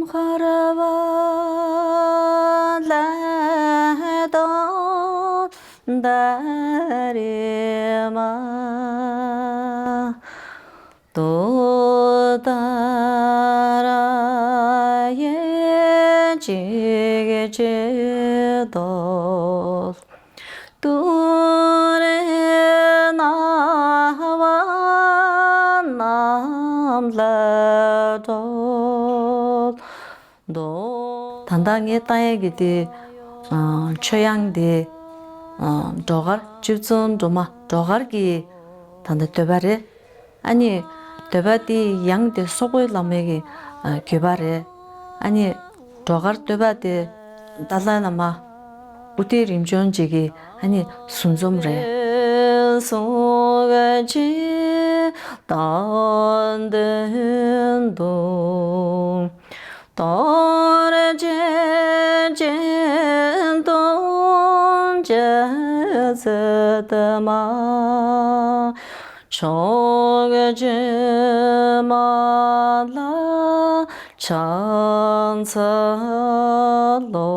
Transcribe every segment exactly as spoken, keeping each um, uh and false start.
འཁོར་བ་ལས་ཐར་ཏེ་རེ་མ། ཏུཏྟཱ་ར་ཡེ་ཅིག་ཅི་ཏོ། ཏུ་རེ་ན་བ་རྣམས་ལ་སྒྲོལ་ཏོ། ད་ལྟ་ངས་བཏང་ཡས་ཀྱི་དེ་ཨ་ཆོས་དབྱངས་དེ་ཨ་སྒྲོལ་དཀར་བཅུ་གསུམ་སྒྲོལ་མ་སྒྲོལ་དཀར་གྱི་ད་ལྟ་བསྟོད་པ་རེད། ཨ་ནི་བསྟོད་པ་དེའི་དབྱངས་དེ་སོག་པོའི་བླ་མའི་གི་ཨ་བརྒྱུད་པ་རེད། ཨ་ནི་སྒྲོལ་དཀར་བསྟོད་པ་དེ་ཏཱ་ལའི་བླ་མ་ཨུ་ཏི་རིམ་བྱོན་རྗེ་གི་ཨ་ནི་ཟུར་འཛོམས་རེད། སངས་རྒྱས་དང་ལྡན་དུ། རྡོ་རྗེ་སྤྱན་སྟོང་རྒྱལ་སྲས་པདྨ། མཆོག་སྤྱན་མ་ལ་ཕྱག་འཚལ་ལོ།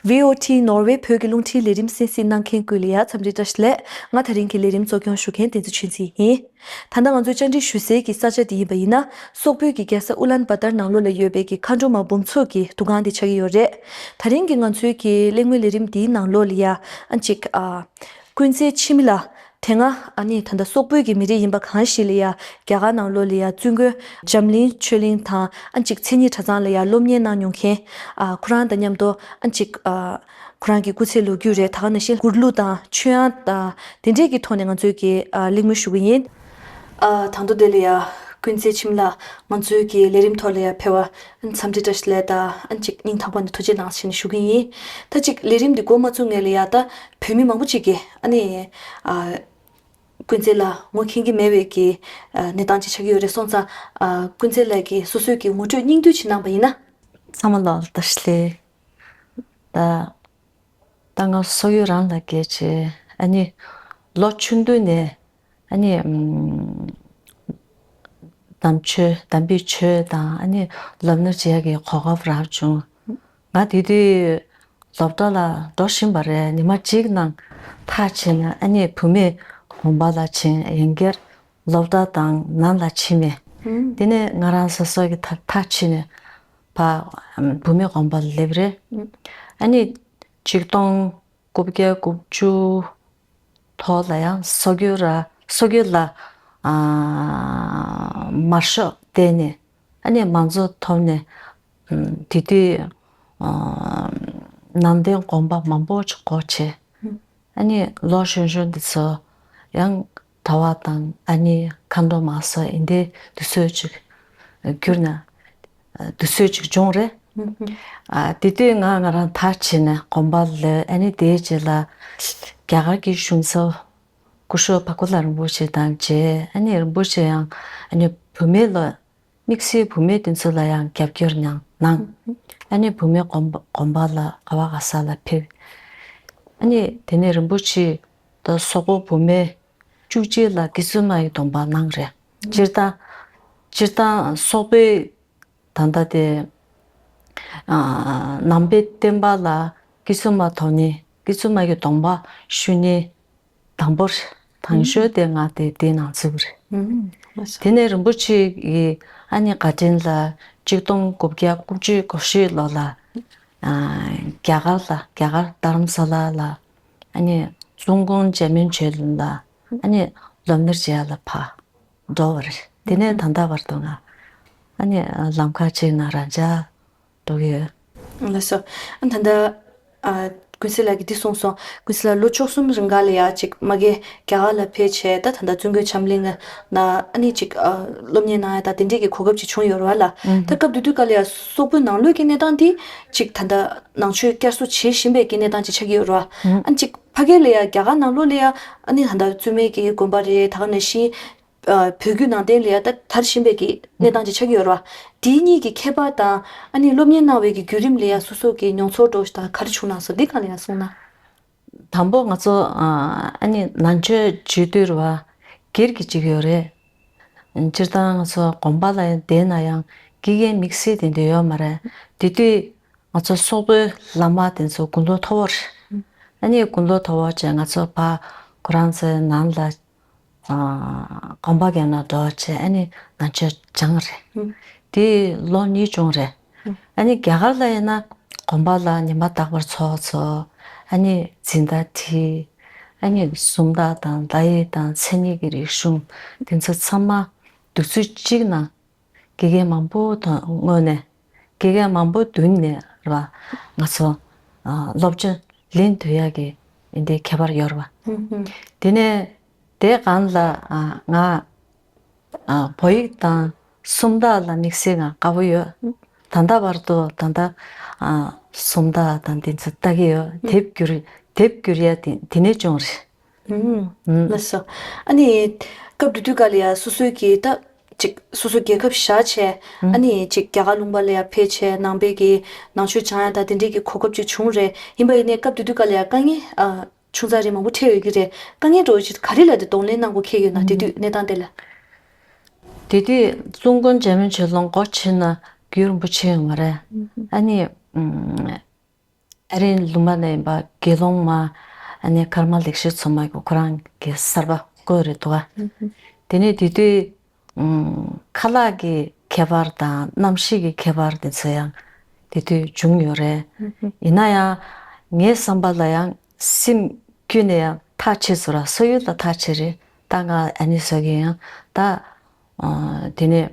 ཝི་ཨོ་ཊི་ནོར་ཝེ་བོད་ཀྱི་རླུང་འཕྲིན་ལས་རིམ་གསན་གཟིགས་གནང་མཁན་ཀུན་ལ་ཡང་འཚམས་འདྲི་བཀྲ་ཤིས་བདེ་ལེགས། ང་དེ་རིང་གི་ལས་རིམ་གཙོ་སྐྱོང་ཞུ་མཁན་བསྟན་འཛིན་ཆོས་འཛིན་ཡིན། ད་ལྟ་ང་ཚོས་བཅར་འདྲི་ཞུ་སའི་གི་ས་ཆ་དེ་ཡིན་པ་ཡིན་ན། སོག་པོའི་གི་རྒྱལ་ས་ཨུ་ལན་བ་ཏར་ནང་ལོགས་ལ་ཡོད་པའི་གི་མཁའ་འགྲོ་མ་འབུམ་ཚོགས་ཀྱི་འདུ་ཁང་དེ་ཆགས་ཀྱི་ཡོད་རེད། དེ་རིང་གི་ང་ཚོའི་གི་གླེང་མོལ་ལས་རིམ་དེའི་ནང་ལོགས་ལ་ཡ་ཨ་ཅིག་ཨ། ཀུན་གསལ་འཆི་མེད་ལགས། དེ་སྔ་ཨ་ནི་ད་ལྟ་སོག་པོའི་གི་མི་རིགས་ཡིན་པ་གང་ཞིག་ལ་ཡ་རྒྱ་གར་ནང་ལོགས་ལ་ཡ་བཙུན་དགོན་འཇམ་གླིང་ཆོས་གླིང་དང་ཨ་ཅིག་མཚན་ཉིད་གྲྭ་ཚང་ལ་ཡ་སློབ་གཉེར་གནང་མྱོང་མཁན་ཨ་ཁོ་རང་དང་མཉམ་དུ་ཨ་ཅིག་ཨ་ཁོ་རང་གི་སྐུ་ཚེའི་ལོ་རྒྱུས་རེད། ད་ག་ནང་བཞིན་མགུར་གླུ་དང་ཆོས་དབྱངས་དང་དེ་འདྲས་ཀྱི་ཐོག་ནས་ང་ཚོས་ཀྱི་ཨ་གླེང་མོལ་ཞུ་གི་ཡིན། ཨ་དང་ཐོག་དེ་ལ་ཡ་ཀུན་གསལ་འཆི་མེད་ལགས་ང་ཚོའི་གི་ལས་རིམ་ཐོག་ལ་ཡ་ཕེབས་པ་འཚམས་འདྲི་བཀྲ་ཤིས་བདེ་ལེགས་དང་ཨ་ཅིག་སྙིང་ཐག་པ་ནས་ཐུགས་རྗེ་གནང་ཞེས་ནས་ཞུ་གི་ཡིན། ད་ཅིག་ལས་རིམ་འདི་འགོ་མ་བཙུགས་སྔོན་ལ་ཡ་ད་བོད་མི་མང་པོ་ཅིག་གིས་ཨ་ནི་ཨ། ཀུན་གསལ་ལགས་ངོ་མཁྱེན་གྱི་མེད་པའི་གི་ཨ་གནས་སྟངས་ཅིག་ཆགས་ཀྱི་ཡོད་རེད། སོང་ཙང་ཨ་ཀུན་གསལ་ལགས་ཀྱིས་སོ་སོའི་གི་ངོ་སྤྲོད་སྙིང་བསྡུས་ཅིག་གནང་པ་ཡིན་ན། ཚང་མ་ལ་བཀྲ་ཤིས་བདེ་ལེགས། ད་ད་ང་སོག་ཡུལ་རང་ལ་སྐྱེས་བྱས་ཨ་ནི་ལོ་ཆུང་དུས་ནས་ཨ་ནི་ཨམ་དམ་ཆོས་དམ་པའི་ཆོས་དང་ཨ་ནི་སློབ་གཉེར་བྱེད་ཡག་གི་གོ་སྐབས་རག་བྱུང་། ང་དེ་དུས་སློབ་གྲྭ་ལ་འགྲོ་བཞིན་པ་རེད། ཉི་མ་གཅིག་ནང་ཐག་བྱས་ནས་ཨ་ནི་བུད་མེད་དགོན་པ་ལ་ཕྱིན། ཡང་བསྐྱར་སློབ་གྲྭ་དང་ནང་ལ་ཕྱིན་ནས་དེ་ནས་ང་རང་སོ་སོ་གི་ཐག་ཐག་བྱས་ནས་ཕ་བུད་མེད་དགོན་པ་ལ་སླེབས་རེད། ཨ་ནི་ཆིག་སྟོང་དགུ་བརྒྱ་དགུ་བཅུ་ཐོག་ལ་ཡང་སོག་ཡུལ་ར་སོག་ཡུལ་ལ་ཨ་མར་ཤོག་བལྟས་ནས་ཨ་ནི་མང་གཙོ་ཐོབ་ནས་ཨ་དེ་དུས་ཨ་ནང་བསྟན་དགོན་པ་མང་པོ་ཅིག་སྒོ་ཕྱེ། ཨ་ནི་ལོ་གཞོན་གཞོན་འདི་ཚོ་ཡང་གྲྭ་པ་དང་ཨ་ནི་མཁའ་འགྲོ་མ་སོགས་ཡིན་ཏེ་དུས་ཚོད་ཅིག་གྱུར་ན། དུས་ཚོད་ཅིག་བྱུང་རེད། ཨ་དེ་དུས་ང་ང་རང་ཐག་བྱས་ནས་དགོན་པ་ལ་ཨ་ནི་དེའི་རྗེས་ལ་རྒྱ་གར་གྱི་གཞུང་ཚབ་སྐུ་ཞབས་བ་ཀུ་ལ་རིན་པོ་ཆེ་དང་མཇལ། ཨ་ནི་རིན་པོ་ཆེ་ཡང་ཨ་ནི་བུད་མེད་ལ་དམིགས་བསལ་བུད་མེད་དེ་ཚོ་ལ་ཡང་རྒྱབ་སྐྱོར་ཡང་གནང་། ཨ་ནི་བུད་མེད་དགོན་པ་དགོན་པ་ལ་ག་བ་ག་ས་ལ་ཕེབས། ཨ་ནི་དེ་ནས་རིན་པོ་ཆེ་ད་སོག་པོ་བུད་མེད་བཅུ་གཅིག་ལ་སྐྱིད་སྡུག་མ་ཡི་སྡོམ་པ་གནང་རེད། སྤྱིར་བཏང་སྤྱིར་བཏང་སོག་པོའི་ད་ལྟ་དེ་ཨ་ནང་པའི་བསྟན་པ་ལ་སྐྱིད་སྡུག་མ་ཐོབ་ནི་སྐྱིད་སྡུག་མ་གི་སྡོམ་པ་ཞུ་ནི་དང་པོ་རེད། དང་ཤོས་དེ་ང་དེ་དེའི་ནང་ཚུད་པ་རེད། དེ་ནས་རིན་པོ་ཆེ་གི་ཨ་ནི་བཀའ་དྲིན་ལ་ཆིག་སྟོང་དགུ་བརྒྱ་དགུ་བཅུ་གོ་བཞི་ལོ་ལ་ཨ་རྒྱ་གར་ལ་རྒྱ་གར་རྡ་རམ་ས་ལ་ལ་ཨ་ནི་ཙུང་ཀུང་ཇཱ་མིན་ཆོས་གླིང་ལ་ཨ་ནི་སློབ་གཉེར་བྱེད་ཡ་ལ་ཕར་འགྲོ་བ་རེད། དེ་ནས་ད་ལྟ་བར་དུ་ང་ཨ་ནི་ལམ་ཁ་ཅིག་ན་རང་ཅག་འགྲོ་གི་ཡོད། ལགས་སོ། ཨ་ད་ལྟ་ཨ་ཀུན་གསལ་ལགས་ཀྱིས་འདི་གསུངས་སོང་། ཀུན་གསལ་ལགས་ལོ་བཅུ་གསུམ་རིང་ག་ལ་ཡ་ཅིག་མ་གི་རྒྱ་གར་ལ་ཕེབས་བྱས་ད་ད་ལྟ་ཙུང་ཀུང་ཇཱ་མིན་གླིང་ན་ཨ་ནི་ཅིག་ཨ་སློབ་གཉེར་གནང་ཡ་ད་དེ་འདྲས་ཀྱི་གོ་སྐབས་ཅིག་བྱུང་ཡོད་རེད་བ་ལ། ད་སྐབས་དེ་དུས་ག་ལ་ཡ་སོག་པོའི་ནང་ལོགས་ཀྱི་གནས་སྟངས་འདི་ཅིག་ད་ལྟ་ནང་ཆོས་བསྐྱར་གསོ་བྱེད་བཞིན་པའི་གི་གནས་སྟངས་ཅིག་ཆགས་ཀྱི་ཡོད་རེད་བ། ཨ་ཅིག་ཕ་གི་ལ་ཡ་རྒྱ་གར་ནང་ལོགས་ལ་ཡ་ཨ་ནི་ད་ལྟ་བཙུན་མའི་གི་དགོན་པ་རེད། ད་ག་ནང་བཞིན་ཨ་བོད་བརྒྱུད་ནང་བསྟན་ལ་ཡ་ད་དར་བཞིན་པའི་གི་གནས་སྟངས་ཅིག་ཆགས་ཀྱི་ཡོད་རེད་བ། དེ་གཉིས་ཀྱི་ཁྱད་པར་དང་ཨ་ནི་སློབ་གཉེར་གནང་བའི་གི་བརྒྱུད་རིམ་ལ་ཡ་སོ་སོ་གི་མྱོང་ཚོར་འདྲ་ཞིག་དང་ག་རེ་བྱུང་ན་སོང་འདི་ག་ལ་ཡ་གསུངས་ན། དང་པོ་ང་ཚོ་ཨ་ནི་ནང་ཆོས་བྱེད་དུས་རེད་བ་སྒེར་གྱི་ཅིག་ཡོད་རེད། སྤྱིར་བཏང་ང་ཚོ་དགོན་པ་ལ་བསྡད་ན་ཡང་ དགེ་རྒན་དམིགས་བསལ་དེ་འདྲ་ཡོད་མ་རེད། དེ་དུས་ང་ཚོ་སོག་པོའི་བླ་མ་དེ་ཚོ་དགུང་ལོ་མཐོ་བོ་རེད། ཨ་ནི་དགུང་ལོ་མཐོ་བོ་བྱས་ང་ཚོ་ཕར་ཁོ་རང་ཚོའི་ནང་ལ་ཨ་དགོན་པ་གན་ན་འགྲོ་བྱས་ཨ་ནི་ནང་ཆོས་སྦྱངས་རེད། དེ་ལོ་གཉིས་བྱུང་རེད། ཨ་ནི་རྒྱ་གར་ལ་ཡིན་ན་དགོན་པ་ལ་ཉི་མ་རྟག་པར་ཚོགས་ཚོགས། ཨ་ནི་འཛིན་གྲྭ་ཁྲིད། ཨ་ནི་སུམ་རྟགས་དང་ལ་ཡིག་དང་མཚན་ཉིད་ཀྱི་རིག་གཞུང་དེ་ཚོ་ཚང་མ་དུས་ཚོད་གཅིག་ནང་དགེ་རྒན་མང་པོ་དང་ངོས་ནས་དགེ་རྒན་མང་པོ་མདུན་ནས་རེད་བ། ང་ཚོ་ཨ་སློབ་སྦྱོང་ལེན་ཐུབ་ཡག་གི་འདི་ཁྱད་པར་ཡོད་རེད་བ། དེ་ནས་དེ་སྒང་ལ་ཨ་ང་ཨ་བོད་ཡིག་དང་སུམ་རྟགས་ལ་དམིགས་བསལ་ང་དགའ་པོ་ཡོད། ད་ལྟ་བར་དུ་ད་ལྟ་ཨ་སུམ་རྟགས་དང་འདི་ཚོ་ལྟ་གི་ཡོད། དེབ་བསྒྱུར་དེབ་བསྒྱུར་ཡ་དེ་དེ་ནས་བྱུང་རེད། ཨུམ། ལགས་སོ། ཨ་ནི་སྐབས་དེ་དུས་སྐབས་ལ་ཡ་སོ་སོའི་གི་ད་ཅིག་སོ་སོ་རྒྱལ་ཁབ་བཞག་བྱས་ཨ་ནི་ཅིག་རྒྱ་གར་ལུང་པ་ལ་ཡ་ཕེབས་བྱས་ནང་པའི་གི་ནང་ཆོས་སྦྱང་ཡ་ད་དེ་འདྲའི་གི་གོ་སྐབས་ཅིག་བྱུང་རེད། ཡིན་པ་ཡིན་ནའི་སྐབས་དེ་དུས་སྐབས་ལ་ཡ་དཀའ་ངལ་ཨ་ཆུང་ཙག་རེ་མང་པོ་འཕྲད་ཡོད་ཀྱི་རེད། དཀའ་ངལ་འདྲ་བོ་ཅིག་ག་རེ་ལ་དེ་གདོང་ལེན་གནང་དགོས་འཁེལ་ཡོད་ན་དེ་དུས་གནས་སྟངས་དེ་ལ། དེ་དུས་ཙུང་ཀུན་འཇམ་དབྱངས་ཆོས་གླིང་སྒོ་ཕྱེ་ན་རྒྱུན་རིང་པོ་ཕྱིན་ཡོད་མ་རེད། ཨ་ནི་ཨ་རིའི་ལུང་པ་ནས་ཡིན་པ་དགེ་སློང་མ་ཨ་ནི་ཀརྨ་ལེགས་བཤད་མཚོ་མ་གི་ཁོ་རང་གི་གསར་པ་བསྐོས་རེད་འདུག་ག་དེ་ནས་དེ་དུས་ཁ་ལག་གི་ཁྱད་པར་དང་གནམ་གཤིས་ཀྱི་ཁྱད་པར་དེ་ཚོ་ཡང་དེ་དུས་བྱུང་ཡོད་རེད། ཡིན་ན་ཡང་ངའི་བསམ་པ་ལ་ཡང་སེམས་ཀུན་ནས་ཡང་ཐག་ཆོད་ཚུལ་ལ་སོག་ཡུལ་ལ་ཐག་ཆོད་རེད། ད་ང་ཨ་ནི་བཟོ་གི་ཡང་ད་དེ་ནས་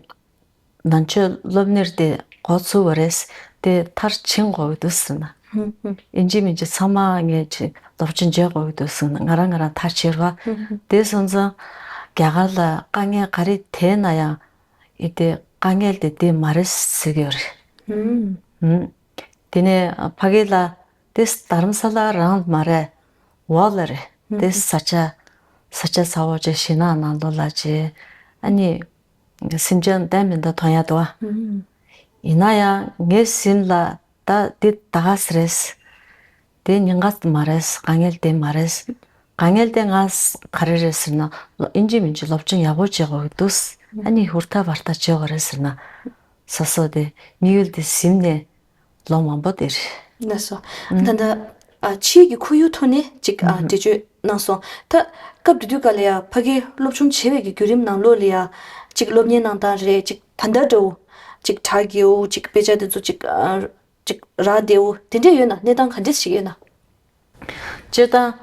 ནང་ཆོས་སློབ་གཉེར་དེ་འགོ་ཚུགས་པ་རེད། དེ་མཐར་ཕྱིན་དགོས་ཀྱི་འདུག་ཟེར་ན། ཨིན་ཇི་མིན་ཇི་ཚང་མ་ངས་ཅིག་སློབ་སྦྱོང་བྱེད་དགོས་ཀྱི་འདུག་ཟེར་ན་ང་རང་ང་རང་ཐག་ཆོད་པ། དེ་སོང་ཙང་རྒྱ་གར་ལ་དཀའ་ངལ་ག་རེ་འཕྲད་ན་ཡང་ཨི་དེ་དཀའ་ངལ་དེ་དེ་མ་རེད་ཟེར་གྱི་ཡོད་རེད། དེ་ནས་ཕ་གི་ལ་དེ་རྡ་རམ་ས་ལ་རང་མ་རེད། འོག་ལ་རེད། དེ་ས་ཆ་ས་ཆ་ཚ་བོ་བྱས་ཞེད་སྣང་ནང་ལོགས་ལ་བྱས་ཨ་ནི། སེམས་ཅན་བདེ་མི་འདུག་མཐོང་ཡ་འདུག་ཨ། ཡིན་ན་ཡང་ངའི་སེམས་ལ་ད་འདི་ད་ག་ཟེ་རེད། དེ་ཉེན་ཁ་མ་རེད། དཀའ་ངལ་དེ་མ་རེད། དཀའ་ངལ་དེ་ང་ག་རེ་རེད་ཟེར་ན་ཨིན་ཇི་མིན་ཇི་སློབ་སྦྱོང་ཡག་པོ་བྱེད་དགོས་ཀྱི་འདུག་ཨ་ནི་ཧུར་ཐག་བར་ཐག་བྱེད་དགོས་རེད་ཟེར་ན་སོ་སོ་དེ་དམིགས་ཡུལ་དེ་ཟིན་ནས། ལོ་མང་པོ་དེར། ལགས་སོ། ད་ལྟ་ཨ་ཕྱིའི་གི་ཁོར་ཡུག་ཐོག་ནས་ཅིག་ཨ་འགྲེལ་བརྗོད་གནང་སོང་། ད་སྐབས་དེ་དུས་ག་ལ་ཡ་ཕ་གིའི་སློབ་སྦྱོང་བྱེད་པའི་གི་བརྒྱུད་རིམ་ནང་ལོགས་ལ་ཡ་ཅིག་སློབ་གཉེར་གནང་སྟངས་རེད། ཅིག་ད་ལྟ་འདྲ་བོ་ཅིག་དྲ་རྒྱའོ་ཅིག་དཔེ་ཆ་དེ་ཚོ་ཅིག་ཨ་ཅིག་རག་བདེའོ་དེ་འདྲས་ཡོད་ན་གནས་སྟངས་ག་འདྲས་ཞིག་ཡོད་ན། སྤྱིར་བཏང་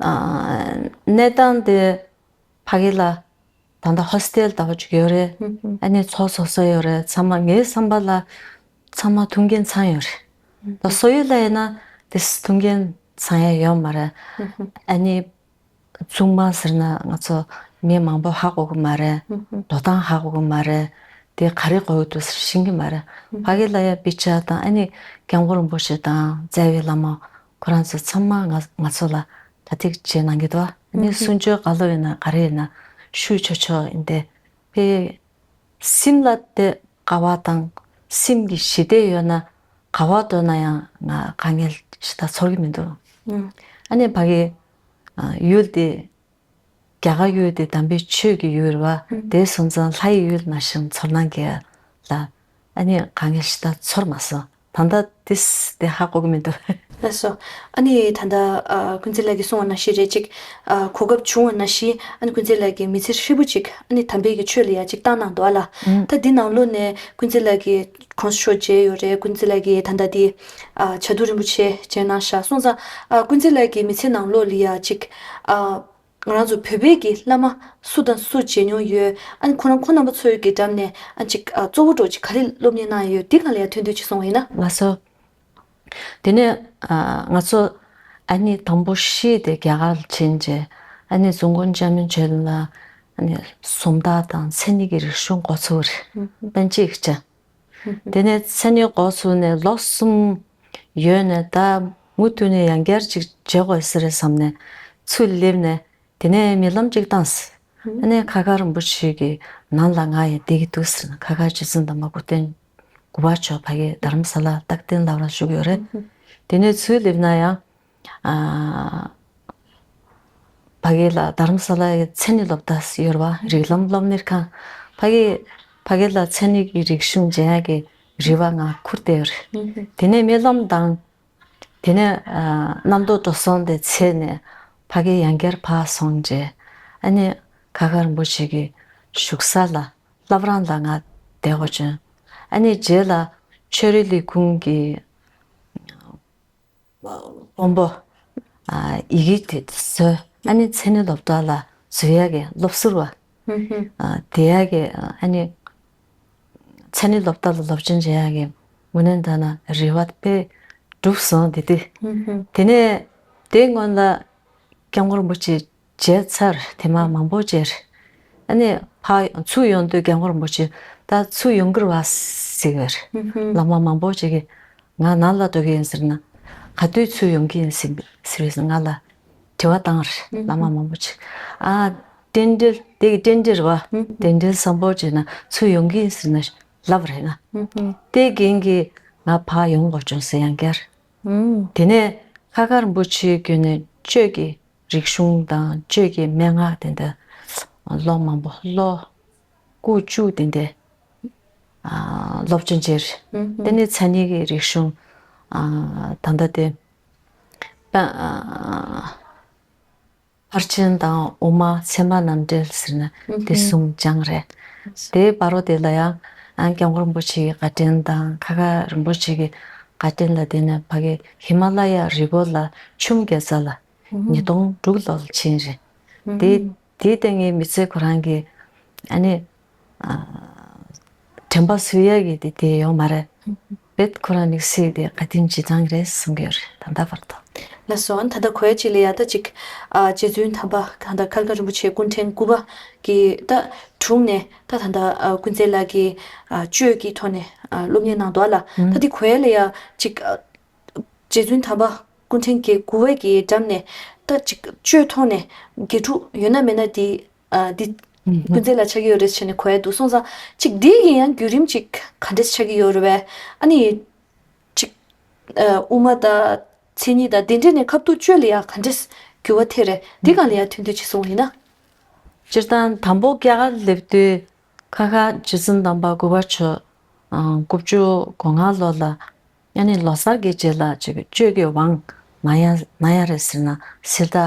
ཨ་གནས་སྟངས་དེ། ཕ་གི་ལ་ད་ལྟ་ཧོ་སི་ཊེལ་ལྟ་བུ་ཅིག་ཡོད་རེད། ཨ་ནི་ཚོགས་སོ་སོ་ཡོད་རེད། ཚང་མ་ངའི་བསམ་པ་ལ་ཚང་མ་ཐུགས་འགན་ཚང་ཡོད་རེད། ད་སོག་ཡུལ་ལ་ཡིན་ན་དེ་ཐུགས་འགན་ཚང་ཡ་ཡོད་མ་རེད། ཨ་ནི་ཚང་མ་ཟེར་ན་ང་ཚོ་མི་མང་པོ་ཧ་གོ་གི་མ་རེད། འགྲོ་སྟངས་ཧ་གོ་གི་མ་རེད། དེ་ག་རེ་གོ་གི་འདུག་ཟེར་ཤེས་ཀྱི་མ་རེད། ཕ་གི་ལ་ཡ་དཔེ་ཆ་དང་ཨ་ནི་སྐྱབས་མགོན་རིན་པོ་ཆེ་དང་རྩ་བའི་བླ་མ་ཁོ་རང་ཚོ་ཚང་མ་ང་ང་ཚོ་ལ་གྲ་སྒྲིག་བྱེད་གནང་གི་འདུག་ཨ་ནི་གསུང་ཆོས་ག་ལོ་ཡིན་ན་ག་རེ་ཡིན་ན་ཞུ་ཆོག་ཆོག་ཡིན་ཏེ། དཔེ་སེམས་ལ་དེ་དགའ་བ་དང་སེམས་ཀྱི་ཞི་བདེ་ཡོད་ན་ག་བ་འདོད་ན་ཡང་ང་དཀའ་ངལ་ཞེ་དྲག་ཚོར་གྱི་མི་འདུག་ཨ་ནི་ཕ་གི་ཡུལ་དེ་རྒྱ་གར་ཡུལ་དེ་དམ་པའི་ཆོས་ཀྱི་ཡུལ་རེད་བ། དེ་སོང་ཙང་ལྷ་ཡི་ཡུལ་ནང་བཞིན་ཚོར་སྣང་སྐྱེ་ལ་ཨ་ནི་དཀའ་ངལ་ཞེ་དྲག་ཚོར་མ་སོང་། ད་ལྟ་ཏིས་དེ་ཧ་གོ་གི་མི་འདུག་ལགས་སོ། ཨ་ནི་ད་ལྟ་ཨ་ཀུན་གཟིགས་ལགས་ཀྱིས་གསུངས་པ་ནང་བཞིན་རེད་ཅིག་ཨ་གོ་སྐབས་བྱུང་བ་ནང་བཞིན་ཨ་ནི་ཀུན་གཟིགས་ལགས་ཀྱིས་མི་ཚེ་ཧྲིལ་པོ་ཅིག་ཨ་ནི་དམ་པའི་གི་ཆོས་ལ་ཡ་ཅིག་བཏང་གནང་འདུག་ཨ་ལ། ད་འདི་ནང་ལོགས་ནས་ཀུན་གཟིགས་ལགས་ཀྱིས་གོང་ས་མཆོག་མཇལ་ཡོད་རེད། ཀུན་གཟིགས་ལགས་ཀྱིས་ད་ལྟ་འདི་ཨ་བྱ་དུར་རིན་པོ་ཆེ་མཇལ་གནང་ཤག་སོང་ཙང་ཨ་ཀུན་གཟིགས་ལགས་ཀྱི་མི་ཚེ་ནང་ལོགས་ལ་ཡ་ཅིག་ཨ། ང་རང་ཚོ་བོད་པའི་གི་བླ་མ་སུ་དང་སུ་མཇལ་མྱོང་ཡོད། ཨ་ནི་ཁོ་རང་ཁོང་རྣམ་པ་ཚོའི་གི་འགྲམ་ནས་ཨ་ཅིག་ཨ་གཙོ་བོ་འདྲ་ཅིག་ག་རེ་སློབ་གཉེར་གནང་ཡོད་འདི་ག་ལ་ཡ་ཐོན་ཐོན་ཅིག་གསུངས་པ་ཡིན་ན། ལགས་སོ། དེ་ནས་ཨ་ང་ཚོ་ཨ་ནི་དང་པོ་ཤི་དེ་རྒྱ་གར་ལ་ཕྱིན་རྗེས་ཨ་ནི་ཙུང་ཀུན་ཅ་མིན་ཆོས་ལ་ཨ་ནི་སུམ་རྟགས་དང་མཚན་ཉིད་ཀྱི་རིག་གཞུང་འགོ་ཚུགས་རེད། པཎ་ཆེན་ཡིག་ཆ། དེ་ནས་མཚན་ཉིད་འགོ་ཚུགས་ནས་ལོ་གསུམ་ཡོལ་ནས་ད་མུ་མཐུད་ནས་ཡང་བསྐྱར་ཅིག་བྱེད་དགོས་ས་རེད་བསམ་ནས་ཚུར་སླེབས་ནས་དེ་ནས་རྨི་ལམ་ཅིག་བཏང་ཟེར། ཨ་ནས་ཁ་ཁ་རིན་པོ་ཆེ་གི་ནང་ལ་ང་ཡང་བསྡད་ཀྱི་འདུག་ཟེར་ན་ཁ་ཁ་རྗེ་བཙུན་དམ་པ་གུ་སྟོན་གུ་བ་མཆོག་ཕ་གི་དྷ་རམ་ས་ལ་རྟག་བརྟན་ལབ་ར་བཞུགས་ཡོད་རེད། དེ་ནས་ཚུར་སླེབས་ན་ཡང་ཨ། ཕ་གི་ལ་དྷ་རམ་ས་ལའི་མཚན་ཉིད་སློབ་གྲྭ་ཡོད་རེད་བ། རིགས་ལམ་སློབ་གཉེར་ཁང་། ཕ་གི་ ཕ་གི་ལ་མཚན་ཉིད་ཀྱི་རིག་གཞུང་སྦྱང་ཡག་གི་རེ་བ་ང་ཁུར་བསྡད་ཡོད་རེད། དེ་ནས་རྨི་ལམ་དང་། དེ་ནས་ཨ་གནམ་ཐོག་འགྲོ་སོང་དེ་ཚེ་ནས་ཕ་གི་ཡང་བསྐྱར་ཕར་སོང་རྗེས། ཨ་ནི་ཁ་ཁ་རིན་པོ་ཆེ་གི་བཞུགས་ས་ལ་བླ་བྲང་ལ་ང་བསྡད་དགོས་བྱུང་། ཨ་ནི་རྗེས་ལ་ཆོས་རིག་ལས་ཁུངས་ཀྱི་དཔོན་པོ། ཨ་ཡི་གེ་དེ་བཟོས། ཨ་ནི་མཚན་ཉིད་སློབ་གྲྭ་ལ་བཟོ་ཡག་གི་སློབ་ཟུར་བ། ཨ་དེ་ཡག་གི་ཨ་ནི་མཚན་ཉིད་སློབ་གྲྭ་ལ་སློབ་སྦྱོང་བྱེད་ཡག་གི་དངོས་གནས་ད་ན་རེ་བ་དཔེ་འགྲུབ་སོང་དེ་དུས། དེ་ནས་དེ་སྔོན་ལ་སྐྱབས་མགོན་རིན་པོ་ཆེ་མཇལ་ཚར་དེ་མ་མང་པོ་མཇལ། ཨ་ནི་ཕར་ཚུར་ཡོང་དུས་སྐྱབས་མགོན་རིན་པོ་ཆེ་ད་ཚུར་ཡོང་གི་རེད་བ་ཟེར་གི་རེད། བླ་མ་མང་པོ་ཅིག་གིས་ང་ནང་ལ་འགྲོ་གི་ཡིན་ཟེར་ན། ག་དུས་ཚུར་ཡོང་གི་ཡིན་ཟེར་ཟེར་བས་ང་ལ་དྲི་བ་བཏང་རེད། བླ་མ་མང་པོ་ཅིག་ཨ་རྟེན་འབྲེལ་དེ་གི་རྟེན་འབྲེལ་རེད་བ། རྟེན་འབྲེལ་བཟང་པོ་བྱས་ན་ཚུར་ཡོང་གི་ཡིན་ཟེར་ན་ལབ་རེད་ང་། དེ་རྐྱེན་གྱིས་ང་ཕར་ཡོང་དགོས་བྱུང་ཟེར་ཡང་བསྐྱར། དེ་ནས་ཁ་ཁ་རིན་པོ་ཆེའི་བརྒྱུད་ནས་ཆོས་ཀྱི་རིག་གཞུང་དང་ཆོས་ཀྱི་མན་ངག་དེ་འདྲ་ལོ་མང་པོ་ལོ་དགུ་བཅུ་དེ་འདྲ་ཨ་སློབ་སྦྱོང་བྱས། དེ་ནས་མཚན་ཉིད་ཀྱི་རིག་གཞུང་ཨ་ད་ལྟ་དེ་ཨ་ཕར་ཕྱིན་དང་དབུ་མ་ཚད་མ་རྣམ་འགྲེལ་ཟེར་ན་དེ་གསུམ་སྦྱངས་རེད། དེའི་བར་དུ་དེ་ལ་ཡང་ཨ་སྐྱབས་མགོན་རིན་པོ་ཆེའི་བཀའ་དྲིན་དང་ཁ་ཁ་རིན་པོ་ཆེ་གི་བཀའ་དྲིན་ལ་བརྟེན་ནས་ཕ་གི་ཧི་མ་ལ་ཡ་རི་བོ་ལ་ཆུ་མོ་རྒྱལ་ས་ལ་ཉིས་སྟོང་དྲུག་ལོར་ཕྱིན་རེད། དེ་དེའི་སྟེང་གི་མི་ཚེ་ཁོ་རང་གི་ཨ་ནི་ཨ་དྲན་པ་གསོ་ཡག་གི་དེ་དེ་ཡོད་མ་རེད། བེད་ཁོ་རང་དམིགས་བསལ་དེ་བཀའ་དྲིན་རྗེས་འབྲང་རེད་གསུང་གི་ཡོད་རེད་ད་ལྟ་བར་དུ། ལགས་སོ། ད་ལྟ་གོ་ཡ་གཅིག་ལ་ཡ་ད་ཅིག་ཨ་རྗེ་བཙུན་དམ་པ་ད་ལྟ་ཁ་ཁ་རིན་པོ་ཆེ་སྐུ་ཕྲེང་དགུ་པ་གི་ད་དྲུང་ནས་ད་ད་ལྟ་ཨ་ཀུན་མཛེས་ལགས་ཀྱིས་ཨ་གཅོད་ཀྱི་ཐོག་ནས་ཨ་སློབ་གཉེར་གནང་འདུག་ཨ་ལ། ད་འདི་གོ་ཡ་ལ་ཡ་ཅིག་ཨ་རྗེ་བཙུན་དམ་པ་སྐུ་ཕྲེང་གི་དགུ་པའི་གི་འགྲམ་ནས་ད་ཅིག་གཅོད་ཐོག་ནས་དགེ་ཕྲུག་ཡོད་ན་མེད་ན་དེ་ཨ་འདི་ཀུན་མཛེས་ལ་ཆགས་ཀྱི་ཡོད་རེད་ཟེར་ནས་གོ་ཡ་འདུག་སོང་ཙང་ཅིག་འདི་ཡི་ཡང་བརྒྱུད་རིམ་ཅིག་ག་འདྲས་ཆགས་ཀྱི་ཡོད་རེད་བས། ཨ་ནི་ཅིག་ཨ་དབུ་མ་དང་མཚན་ཉིད་དང་དེ་འདྲས་ནས་ཁ་ཐུག་གཅོད་ལ་ཡང་ག་འདྲས་འགྱུར་བ་ཐེབས་རེད། འདི་གང་ལ་ཡང་ཐུགས་འདོད་ཅིག་གསུངས་ཡིན་ན། སྤྱིར་བཏང་དང་པོ་རྒྱ་གར་སླེབས་དུས་ཁ་ཁ་རྗེ་བཙུན་དམ་པ་དགུ་པ་མཆོག་ཨ་དགུ་བཅུ་གོ་ལྔ་ལོ་ལ་ཨ་ནི་ལོ་གསར་གྱི་རྗེས་ལ་ཅིག་གཅོད་ཀྱི་དབང་གནང་ཡ་གནང་ཡ་རེད་ཟེར་ན་གསེར་རྟ་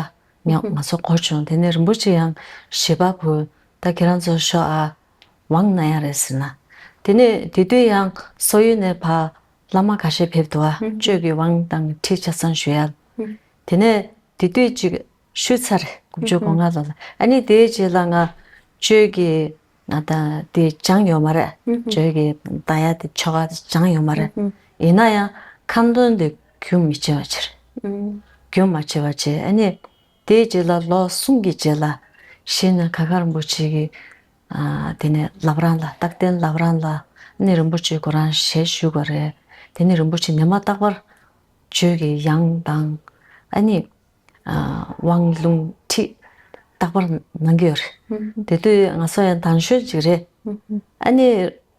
ང་ང་ཚོ་གོ་བྱུང་། དེ་ནས་རིན་པོ་ཆེ་ཡང་ཞལ་པར་ཕུལ། ད་ཁྱེད་རང་ཚོ་ཤོག་ཨ་དབང་གནང་ཡ་རེད་ཟེར་ན། དེ་ནས་དེ་དུས་ཡང་སོག་ཡུལ་ནས་ཕར་བླ་མ་ཁ་ཤས་ཕེབས་འདུག་ཨ། གཅོད་ཀྱི་དབང་དང་ཁྲིད་ཆ་ཚང་ཞུ་ཡ། དེ་ནས་དེ་དུས་ཅིག་ཞུས་ཚར་དགུ་བཅུ་གོ་ལྔ་ལོ་ལ། ཨ་ནི་དེའི་རྗེས་ལ་ང་གཅོད་ཀྱི་ང་ད་དེ་སྦྱངས་ཡོད་མ་རེད། གཅོད་ཀྱི་ད་ཡ་དེ་ཆོ་ག་སྦྱངས་ཡོད་མ་རེད། ཡིན་ན་ཡང་ཁ་འདོན་དེ་རྒྱུན་མི་ཆད་པ་བྱས། རྒྱུན་མ་ཆད་པ་བྱས། ཨ་ནི་དེའི་རྗེས་ལ་ལོ་གསུམ་གྱི་རྗེས་ལ་གཞི་ནས་ཁ་ཁ་རིན་པོ་ཆེ་གི་ཨ་དེ་ནས་བླ་བྲང་ལ་རྟག་བརྟན་བླ་བྲང་ལ་ཨ་ནི་རིན་པོ་ཆེ་ཁོ་རང་ཞལ་བཞུགས་པ་རེད། དེ་ནས་རིན་པོ་ཆེ་ཉི་མ་རྟག་པར་གཅོད་ཀྱི་དབྱངས་དང་ཨ་ནི་ཨ་དབང་ལུང་ཁྲིད་རྟག་པར་གནང་གི་ཡོད་རེད། དེ་དུས་ང་ཚོ་ཡང་དང་ཤོས་ཅིག་རེད། ཨ་ནི་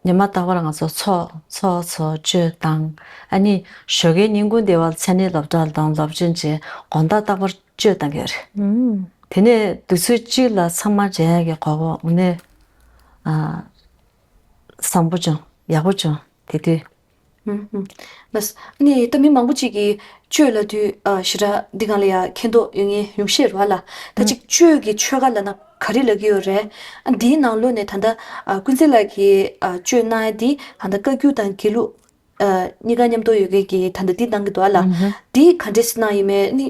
ཉི་མ་རྟག་པར་ང་ཚོ་ཚོགས་ཚོགས་ཚོགས་གཅོད་དང་ཨ་ནི་ཞོགས་ཀའི་ཉིན་གུང་དེ་བར་མཚན་ཉིད་སློབ་གྲྭ་དང་སློབ་ཆེན་བཅས་དགོང་དག་རྟག་པར་གཅོད་གཏང་གི་ཡོད་རེད། དེ་ནས་དུས་ཚོད་གཅིག་ལ་ཚང་མ་མཇལ་ཡག་གི་གོ་སྐབས་དངོས་གནས་ཨ་བཟང་པོ་བྱུང་། ཡག་པོ་བྱུང་། དེ་དུས། ལགས། ཨ་ནི་ད་མི་མང་པོ་ཅིག་གིས་གཅོད་ལབ་དུས་ཨ་ཞེ་དྲག་འདི་སྒང་ལ་ཡ་མཁྱེན་རྟོགས་ཡོད་མཁན་ཉུང་ཤས་རེད་བ་ལ། ད་ཅིག་གཅོད་ཀྱི་ཆོ་ག་ལབ་ན་ག་རེ་ལབ་ཀྱི་ཡོད་རེད། ཨ་འདིའི་ནང་ལོགས་ནས་ད་ལྟ་ཨ་ཀུན་གསལ་ལགས་ཀྱིས་ཨ་གཅོད་གནང་ཡ་འདི་ད་ལྟ་བཀའ་བརྒྱུད་དང་དགེ་ལུགས་ཨ་གཉིས་ཀ་མཉམ་དུ་ཡོད་མཁན་གྱིས་ད་ལྟ་འདི་གནང་གི་འདུག་བ་ལ། འདི་ག་འདྲས་གནང་ཡིན་མིན་ནི།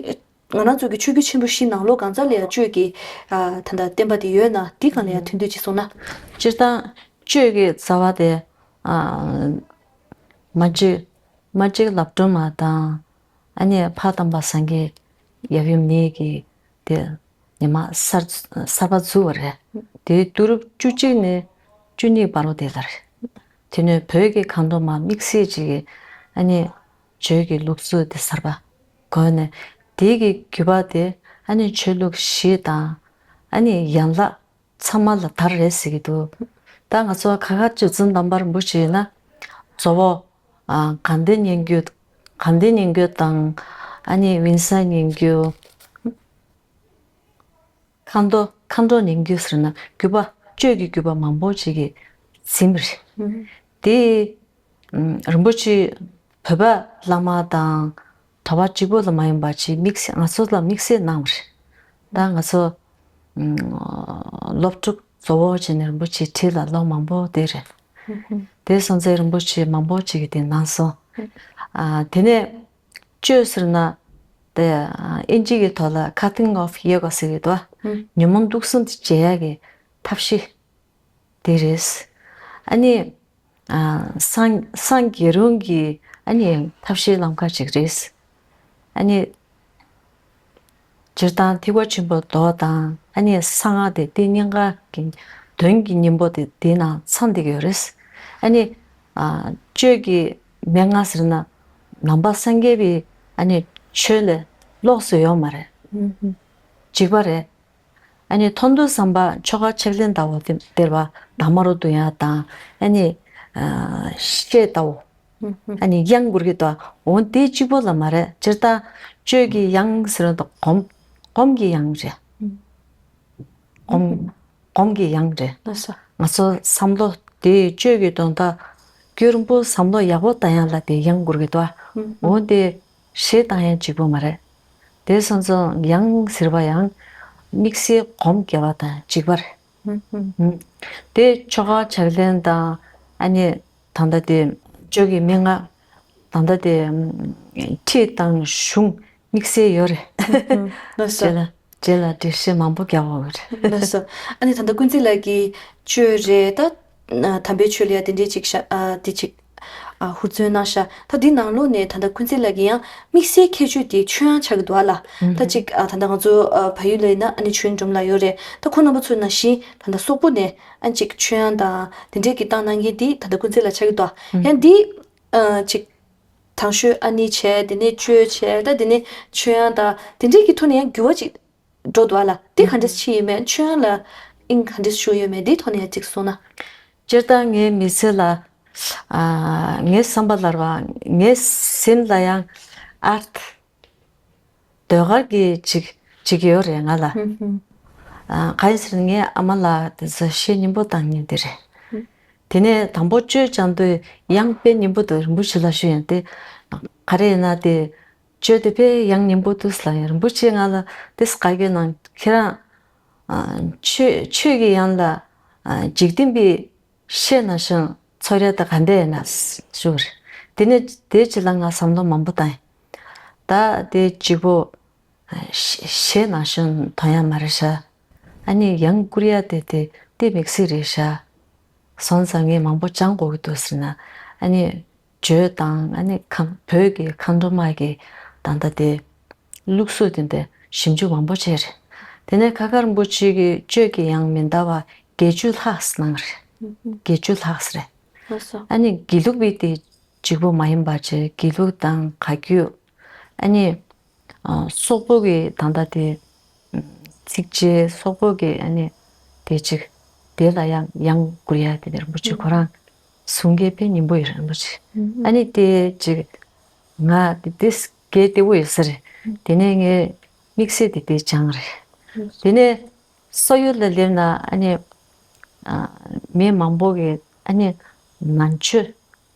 ང་རང་ཚོ་གི་ཆོས་བརྒྱུད་ཆེན་པོ་བཞི་ནང་ལོགས་གང་ཟག་ལ་ཡང་གཅོད་ཀྱི་ཨ་ད་ལྟ་བསྟན་པ་དེ་ཡོད་ན་འདི་གང་ལ་ཡང་དོན་དུ་ཅིག་གསུངས་ན། སྤྱིར་བཏང་གཅོད་ཀྱི་རྩ་བ་དེ་ཨ་མ་གཅིག་མ་གཅིག་ལབ་སྒྲོལ་མ་དང་ཨ་ནི་ཕ་དམ་པ་སངས་རྒྱས་ཡབ་ཡུམ་གཉིས་ཀྱི་དེ་ཉི་མ་གསར་གསར་པ་བཙུགས་པ་རེད། དེའི་དུས་རབས་བཅུ་གཅིག་ནས་བཅུ་གཉིས་བར་དུ་དེ་ལ་རེད། དེ་ནས་བོད་ཀྱི་ཁ་འདོན་མ་དམིགས་བསལ་ཅིག་གིས་ཨ་ནི་གཅོད་ཀྱི་ལུགས་སྲོལ་དེ་གསར་པ་བཀོད་ནས་དེ་གི་བརྒྱུད་པ་དེ་ཨ་ནི་ཆོས་ལུགས་བཞི་དང་ཨ་ནི་ཡན་ལག་ཚང་མ་ལ་དར་རེད་ཟེར་གྱི་འདུག་ད་ང་ཚོ་ཁ་ཁ་རྗེ་བཙུན་དམ་པ་རིན་པོ་ཆེ་ཡིན་ན་གཙོ་བོ་ཨ་དགའ་ལྡན་སྙན་བརྒྱུད། དགའ་ལྡན་སྙན་བརྒྱུད་དང་ཨ་ནི་དབེན་ས་སྙན་བརྒྱུད། མཁའ་འགྲོ་མཁའ་འགྲོ་སྙན་བརྒྱུད་ཟེར་ན་བརྒྱུད་པ་གཅོད་ཀྱི་བརྒྱུད་པ་མང་པོ་ཅིག་གིས་ ཟིན་པ་རེད། དེ་རིན་པོ་ཆེ་བོད་པ་བླ་མ་དང་གྲྭ་པ་གཅིག་པོ་ལ་མ་ཡིན་པ་ཅིག་དམིགས་བསལ་ང་ཚོ་ལ་དམིགས་བསལ་གནང་བ་རེད། ད་ང་ཚོ་སློབ་ཕྲུག་གཙོ་བོ་བྱས་ནས་རིན་པོ་ཆེ་ཁྲི་ལ་ལོ་མང་པོ་དེ་རེད། དེ་སོང་ཙང་རིན་པོ་ཆེ་མང་པོ་ཅིག་གིས་དེ་གནང་སོང་། ཨ་དེ་ནས་གཅོད་ཟེར་ན་དེ་ཨིན་ཇི་གི་ཐོག་ལ་cutting of ego ཟེར་གྱི་འདུག་ཨ། ཉོན་མོངས་དུག་གསུམ་དེ་བརྗེ་ཡག་གི་ཐབས་ཤེས་དེ་རེད། ཨ་ནི་ཨ་སངས་སངས་རྒྱས་རུང་གི་ཨ་ནི་ཐབས་ཤེས་ལམ་ཁ་ཅིག་རེད། ཨ་ནི་སྤྱིར་བཏང་ཐེག་པ་ཆེན་པོ་མདོ་དང་ཨ་ནི་གསང་སྔགས་དེ་དེ་གཉིས་ཀ་གི་དོན་གྱི་སྙིང་པོ་དེ་དེའི་ནང་ཚང་བསྡད་ཀྱི་ཡོད་རེད། ཨ་ནི་ཨ་གཅོད་ཀྱི་མན་ངག་ཟེར་ན་ནང་པ་སངས་རྒྱས་པའི་ཨ་ནི་ཆོས་ལས་ལོགས་སུ་ཡོད་མ་རེད། འཇིགས་པ་རེད། ཨ་ནི་ཐོག་མཐའ་བསམ་པ་ཆོ་ག་ཕྱག་ལེན་ལྟ་བུ་དེ་སྟེར་བ་དང་མ་རུ་འདུ་ཡང་དང་ཨ་ནི་ཨ་བཤད་ལྟ་བུ། ཨ་ནི་གཡང་བསྐུར་གྱི་འདུག་འོ་དེ་གཅིག་པོ་ལ་མ་རེད། སྤྱིར་བཏང་གཅོད་ཀྱི་གཡང་ཟེར་བ་དང་སྒོམ་སྒོམ་གྱི་གཡང་རེད། སྒོམ་སྒོམ་གྱི་གཡང་རེད། ལགས་སོ། ང་ཚོ་བསམ་བློ་དེ་གཅོད་ཀྱི་དོན་དག་རྒྱུན་རིང་པོ་བསམ་བློ་ཡག་པོ་བཏང་ཡག་ལ་དེ་གཡང་བསྐུར་གྱི་འདུག་འོ་དེ་གཞས་བཏང་ཡག་གཅིག་པོ་མ་རེད། དེ་སོང་ཙང་གཡང་ཟེར་བ་ཡང་དམིགས་བསལ་སྒོམ་རྒྱག་པ་དང་གཅིག་པ་རེད། དེ་ཆོ་ག་ཕྱག་ལེན་དང་ཨ་ནི་ད་ལྟ་དེ་གཅོད་ཀྱི་མན་ངག་ད་ལྟ་དེ་ཁྲིད་དང་གཞུང་དམིགས་བསལ་ཡོད་རེད། ལགས་སོ། རྗེས་ལ་རྗེས་ལ་འགྲེལ་བཤད་མང་པོ་རྒྱག་དགོས་རེད། ལགས་སོ། ཨ་ནི་ད་ལྟ་ཀུན་གཟིགས་ལགས་ཀྱིས་གཅོད་རེད་ད། དམ་པའི་ཆོས་ལ་ཡ་དེ་འདྲས་ཅིག་ཤ་ཨ་དེ་ཅིག་ཨ་ཧུར་བརྩོན་གནང་ཤག་ད་འདི་ནང་ལོགས་ནས་ད་ལྟ་ཀུན་གཟིགས་ལགས་ཀྱི་ཡང་དམིགས་བསལ་ཁྱད་ཆོས་དེ་ཆོས་དབྱངས་ཆགས་ཀྱི་འདུག་ཨ་ལ། ད་ཅིག་ཨ་ད་ལྟ་ང་ཚོ་ཨ་བལ་ཡུལ་ལ་ཡིན་ན་ཨ་ནི་ཆོས་སྒྲོམ་ལ་ཡོད་རེད། ད་ཁོང་རྣམ་པ་ཚོ་ནང་བཞིན་ད་ལྟ་སོག་པོ་ནས་ཨ་ཅིག་ཆོས་དབྱངས་དང་དེ་འདྲས་ཀྱི་བཏང་གནང་མཁན་དེ་ད་ལྟ་ཀུན་གཟིགས་ལགས་ཆགས་ཀྱི་འདུག་ཨ། ཡང་འདི་ཨ་ཅིག་དང་ཤོས་ཨ་ནི་བྱས། དེ་ནས་གཅོད་བྱས། ད་དེ་ནས་ཆོས་དབྱངས་དང་དེ་འདྲས་ཀྱི་ཐོག་ནས་ཡང་འགྱུར་བ་ཅིག་འགྲོ་འདུག་ཨ་ལ། དེ་ག་འདྲས་ཕྱིན་ཡོད་མེད། ཆོས་དབྱངས་ལ་དབྱིངས་ག་འདྲས་ཞུགས་ཡོད་མེད་དེའི་ཐོག་ནས་ཡང་ཅིག་གསུངས་ན། སྤྱིར་བཏང་ངའི་མི་ཚེ་ལ་ཨ་ངའི་བསམ་པ་ལ་རེད་བ། ངའི་སེམས་ལ་ཡང་ཨར་ཐི་ཟློས་གར་གྱི་ཅིག་ཅིག་ཡོད་རེད་ང་ལ། ཨ་གང་ཡིན་ཟེར་ན་ངའི་ཨ་མ་ལགས་དེ་ཚོ་གཞས་སྙན་པོ་བཏང་མཁན་དེ་རེད། དེ་ནས་དང་པོ་གཅོད་སྦྱང་དུས་དབྱངས་དཔེ་སྙན་པོ་འདུག་རིན་པོ་ཆེ་ལ་ཞུ་ཡང་དེ་ག་རེ་ཡིན་ན་དེ་གཅོད་དེ་དཔེ་དབྱངས་སྙན་པོ་འདུག་ལབ་ཡང་རིན་པོ་ཆེ་ང་ལ་དེ་བཀའ་བཀྱོན་གནང་། ཁྱེད་རང་ཨ་ཆོས་ཆོས་ཀྱི་དབྱངས་ལ་ཨ་འཇིག་རྟེན་པའི་གཞས་ནང་བཞིན་ཚོར་ཡ་དེ་ག་འདྲ་ཡིན་ན་ཞུ་བ་རེད། དེ་ནས་དེའི་རྗེས་ལ་ང་བསམ་བློ་མང་པོ་བཏང་ཡིན། ད་དེ་གཅིག་པོ་གཞས་ནང་བཞིན་མཐོང་ཡ་མ་རེད་ཤག་ཨ་ནི་ཡང་བསྐུར་ཡ་དེ་དེ་དེ་དམིགས་བསལ་རེད་ཤག་སོང་ཙང་ངས་མང་པོ་སྦྱང་དགོས་ཀྱི་འདུག་ཟེར་ན། ཨ་ནི་བརྗོད་དང་ཨ་ནི་ཁམས་བོད་ཀྱི་མཁའ་འགྲོ་མ་གི་ད་ལྟ་དེ་ལུགས་སྲོལ་དེ་འདྲ་ཞིབ་འཇུག་མང་པོ་བྱས་རེད། དེ་ནས་ཁ་ཁ་རིན་པོ་ཆེ་གི་གཅོད་ཀྱི་དབྱངས་མི་འདའ་བ་བརྒྱད་ཅུ་ལྷག་གནང་རེད། བརྒྱད་ཅུ་ལྷག་རེད། ལགས་སོ། ཨ་ནི་དགེ་ལུགས་པའི་དེ་གཅིག་པོ་མ་ཡིན་པ་བྱས་དགེ་ལུགས་དང་བཀའ་བརྒྱུད། ཨ་ནི་ཨ་སོག་པོ་གི་ད་ལྟ་དེ་ཚིགས་བཅད་སོག་པོ་གི་ཨ་ནི་དེ་གཅིག་དེ་ལ་ཡང་ཡང་བསྐུར་ཡ་དེ་ནས་རིན་པོ་ཆེ་ཁོ་རང་གསུང་མཁན་དཔེ་སྙན་པོ་ཡོད་རེད་རིན་པོ་ཆེ། ཨ་ནི་དེ་གཅིག་ང་དེ་དེ་གལ་ཏེ་བོ་ཡོད་ས་རེད། དེ་ནས་ངས་དམིགས་བསལ་དེ་དེ་སྦྱངས་རེད། དེ་ནས་སོག་ཡུལ་ལ་སླེབས་ན་ཨ་ནི་ཨ་མི་མང་པོ་གིས་ཨ་ནི་ནང་ཆོས་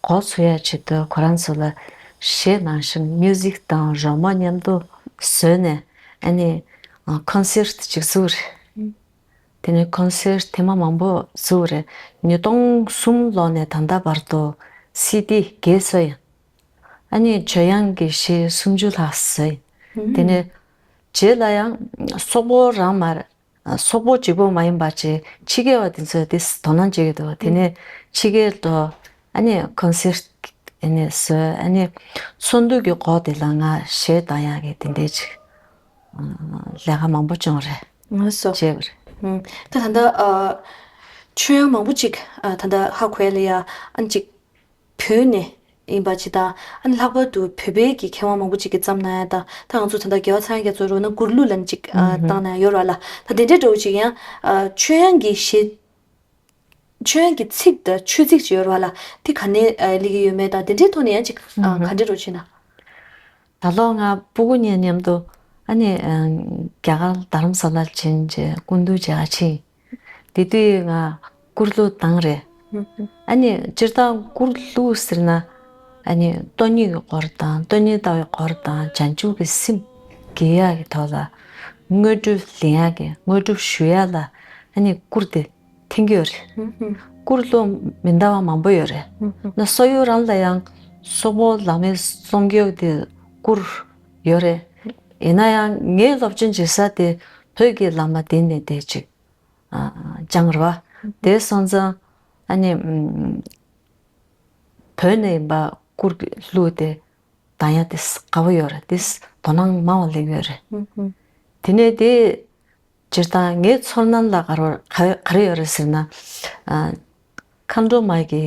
འགོ་ཚུགས་ཡ་ཆེད་དུ་ཁོ་རང་ཚོ་ལ་གཞས་ནང་བཞིན་མིའུ་ཟིག་དང་རོལ་མོ་མཉམ་དུ་བཟོས་ནས་ཨ་ནི་ཨ་ཀོན་སེར་ཊི་ཅིག་བཙུགས་རེད། དེ་ནས་ཀོན་སེར་ཊི་ཐེངས་མ་མང་པོ་བཙུགས་རེད། ཉིས་སྟོང་གསུམ་ལོ་ནས་ད་ལྟ་བར་དུ་སི་ཌི་བརྒྱད་བཟོས་ཡིན། ཨ་ནི་ཇོ་དབྱངས་ཀྱི་གཞས་སུམ་ཅུ་ལྷག་བཟོས་ཡིན། དེ་ནས་རྗེས་ལ་ཡང་སོག་པོ་རང་མ་རེད། སོག་པོ་གཅིག་པོ་མ་ཡིན་པ་བྱས་ཕྱི་རྒྱལ་བ་དེ་ཚོས་དེ་དོ་སྣང་བྱེད་ཀྱི་འདུག་དེ་ནས་ཕྱི་རྒྱལ་དུ་ཨ་ནི་ཀོན་སེར་ཊི་ཨ་ནི་བཟོས། ཨ་ནི་ཚོགས་འདུ་གི་སྐོར་དེ་ལ་ང་གཞས་བཏང་ཡག་གི་དེ་འདྲའི་ཅིག་ལས་ཀ་མང་པོ་བྱུང་རེད། ལགས་སོ། བྱས་པ་རེད། ད་ད་ལྟ་ཨ་ཆོས་དབྱངས་མང་པོ་ཅིག་ཨ་ད་ལྟ་ཧ་གོ་ཡ་ལ་ཡ་ཨ་ནི་ཅིག་བོད་ནས་ཡིན་པ་ཅིག་དང་། ཨ་ནི་ལྷག་པར་དུ་བོད་པའི་གི་མཁས་དབང་མང་པོ་ཅིག་གིས་བརྩམས་གནང་ཡ་དང་། ད་ང་ཚོ་ད་ལྟ་རྒྱལ་བ་ཚངས་དབྱངས་རྒྱ་མཚོ་རོ་ན་མགུར་གླུ་ལབ་ནས་ཅིག་ཨ་བཏང་གནང་ཡ་ཡོད་རེད་བ་ལ། ད་དེ་འདྲའི་འདྲ་བོ་ཅིག་ཡང་ཨ་ཆོས་དབྱངས་ཀྱི་གཞས། ཆོས་དབྱངས་ཀྱི་ཚིག་དང་ཆོས་ཚིག་ཅིག་ཡོད་རེད་བ་ལ། དེ་ག་ནས་ཨ་སླེབས་ཀྱི་ཡོད་མེད་དང་དེ་འདྲའི་ཐོག་ནས་ཡང་ཅིག་ཨ་ག་འདྲའི་འདྲ་བོ་བྱས་ན། ད་ལོ་ང་སྤུ་གུ་གཉིས་མཉམ་དུ་ཨ་ནི་ཨ་རྒྱ་གར་རྡ་རམ་ས་ལར་ཕྱིན་བྱས་སྐུ་མདུན་མཇལ་ག་ཕྱིན། དེ་དུས་ང་མགུར་གླུ་བཏང་རེད། ཨ་ནི་སྤྱིར་བཏང་གུར་བླུགས་ཟེར་ན། ཨ་ནི་སྟོང་ཉིད་ཀྱི་སྐོར་དང་སྟོང་ཉིད་ལྟ་བའི་སྐོར་དང་བྱང་ཆུབ་ཀྱི་སེམས་རྒྱས་ཡག་གི་ཐོག་ལ་དངོས་གྲུབ་ལེན་ཡག་གི་དངོས་གྲུབ་ཞུ་ཡག་ལ་ཨ་ནི་གུར་དེ་འཐེན་གྱི་ཡོད་རེད། གུར་བླུགས་མི་འདྲ་བ་མང་པོ་ཡོད་རེད། ན་སོག་ཡུལ་རང་ལ་ཡང་སོག་པོ་ལག་མེད་སྲུང་སྐྱོབ་དེ་གུར་ཡོད་རེད། ཡིན་ན་ཡང་ངའི་སློབ་ཆེན་བྱེད་ས་དེ་བོད་ཀྱི་བླ་མ་དེ་ནས་དེ་ཅིག་ཨ་སྦྱངས་རེད་བ། དེ་སོང་ཙང་ཨ་ནི་ཨམ་བོད་ནས་ཡིན་པ་གུར་གྱི་བླུགས་དེ་གཏོང་ཡག་དེ་དགའ་པོ་ཡོད་རེད། དེ་དོ་སྣང་མང་བ་སླེབས་ཡོད་རེད། དེ་ནས་དེ་སྤྱིར་བཏང་ངའི་ཚོར་སྣང་ལ་ག་རེ་ག་རེ་ཡོད་རེད་ཟེར་ན། ཨ་མཁའ་འགྲོ་མ་གི་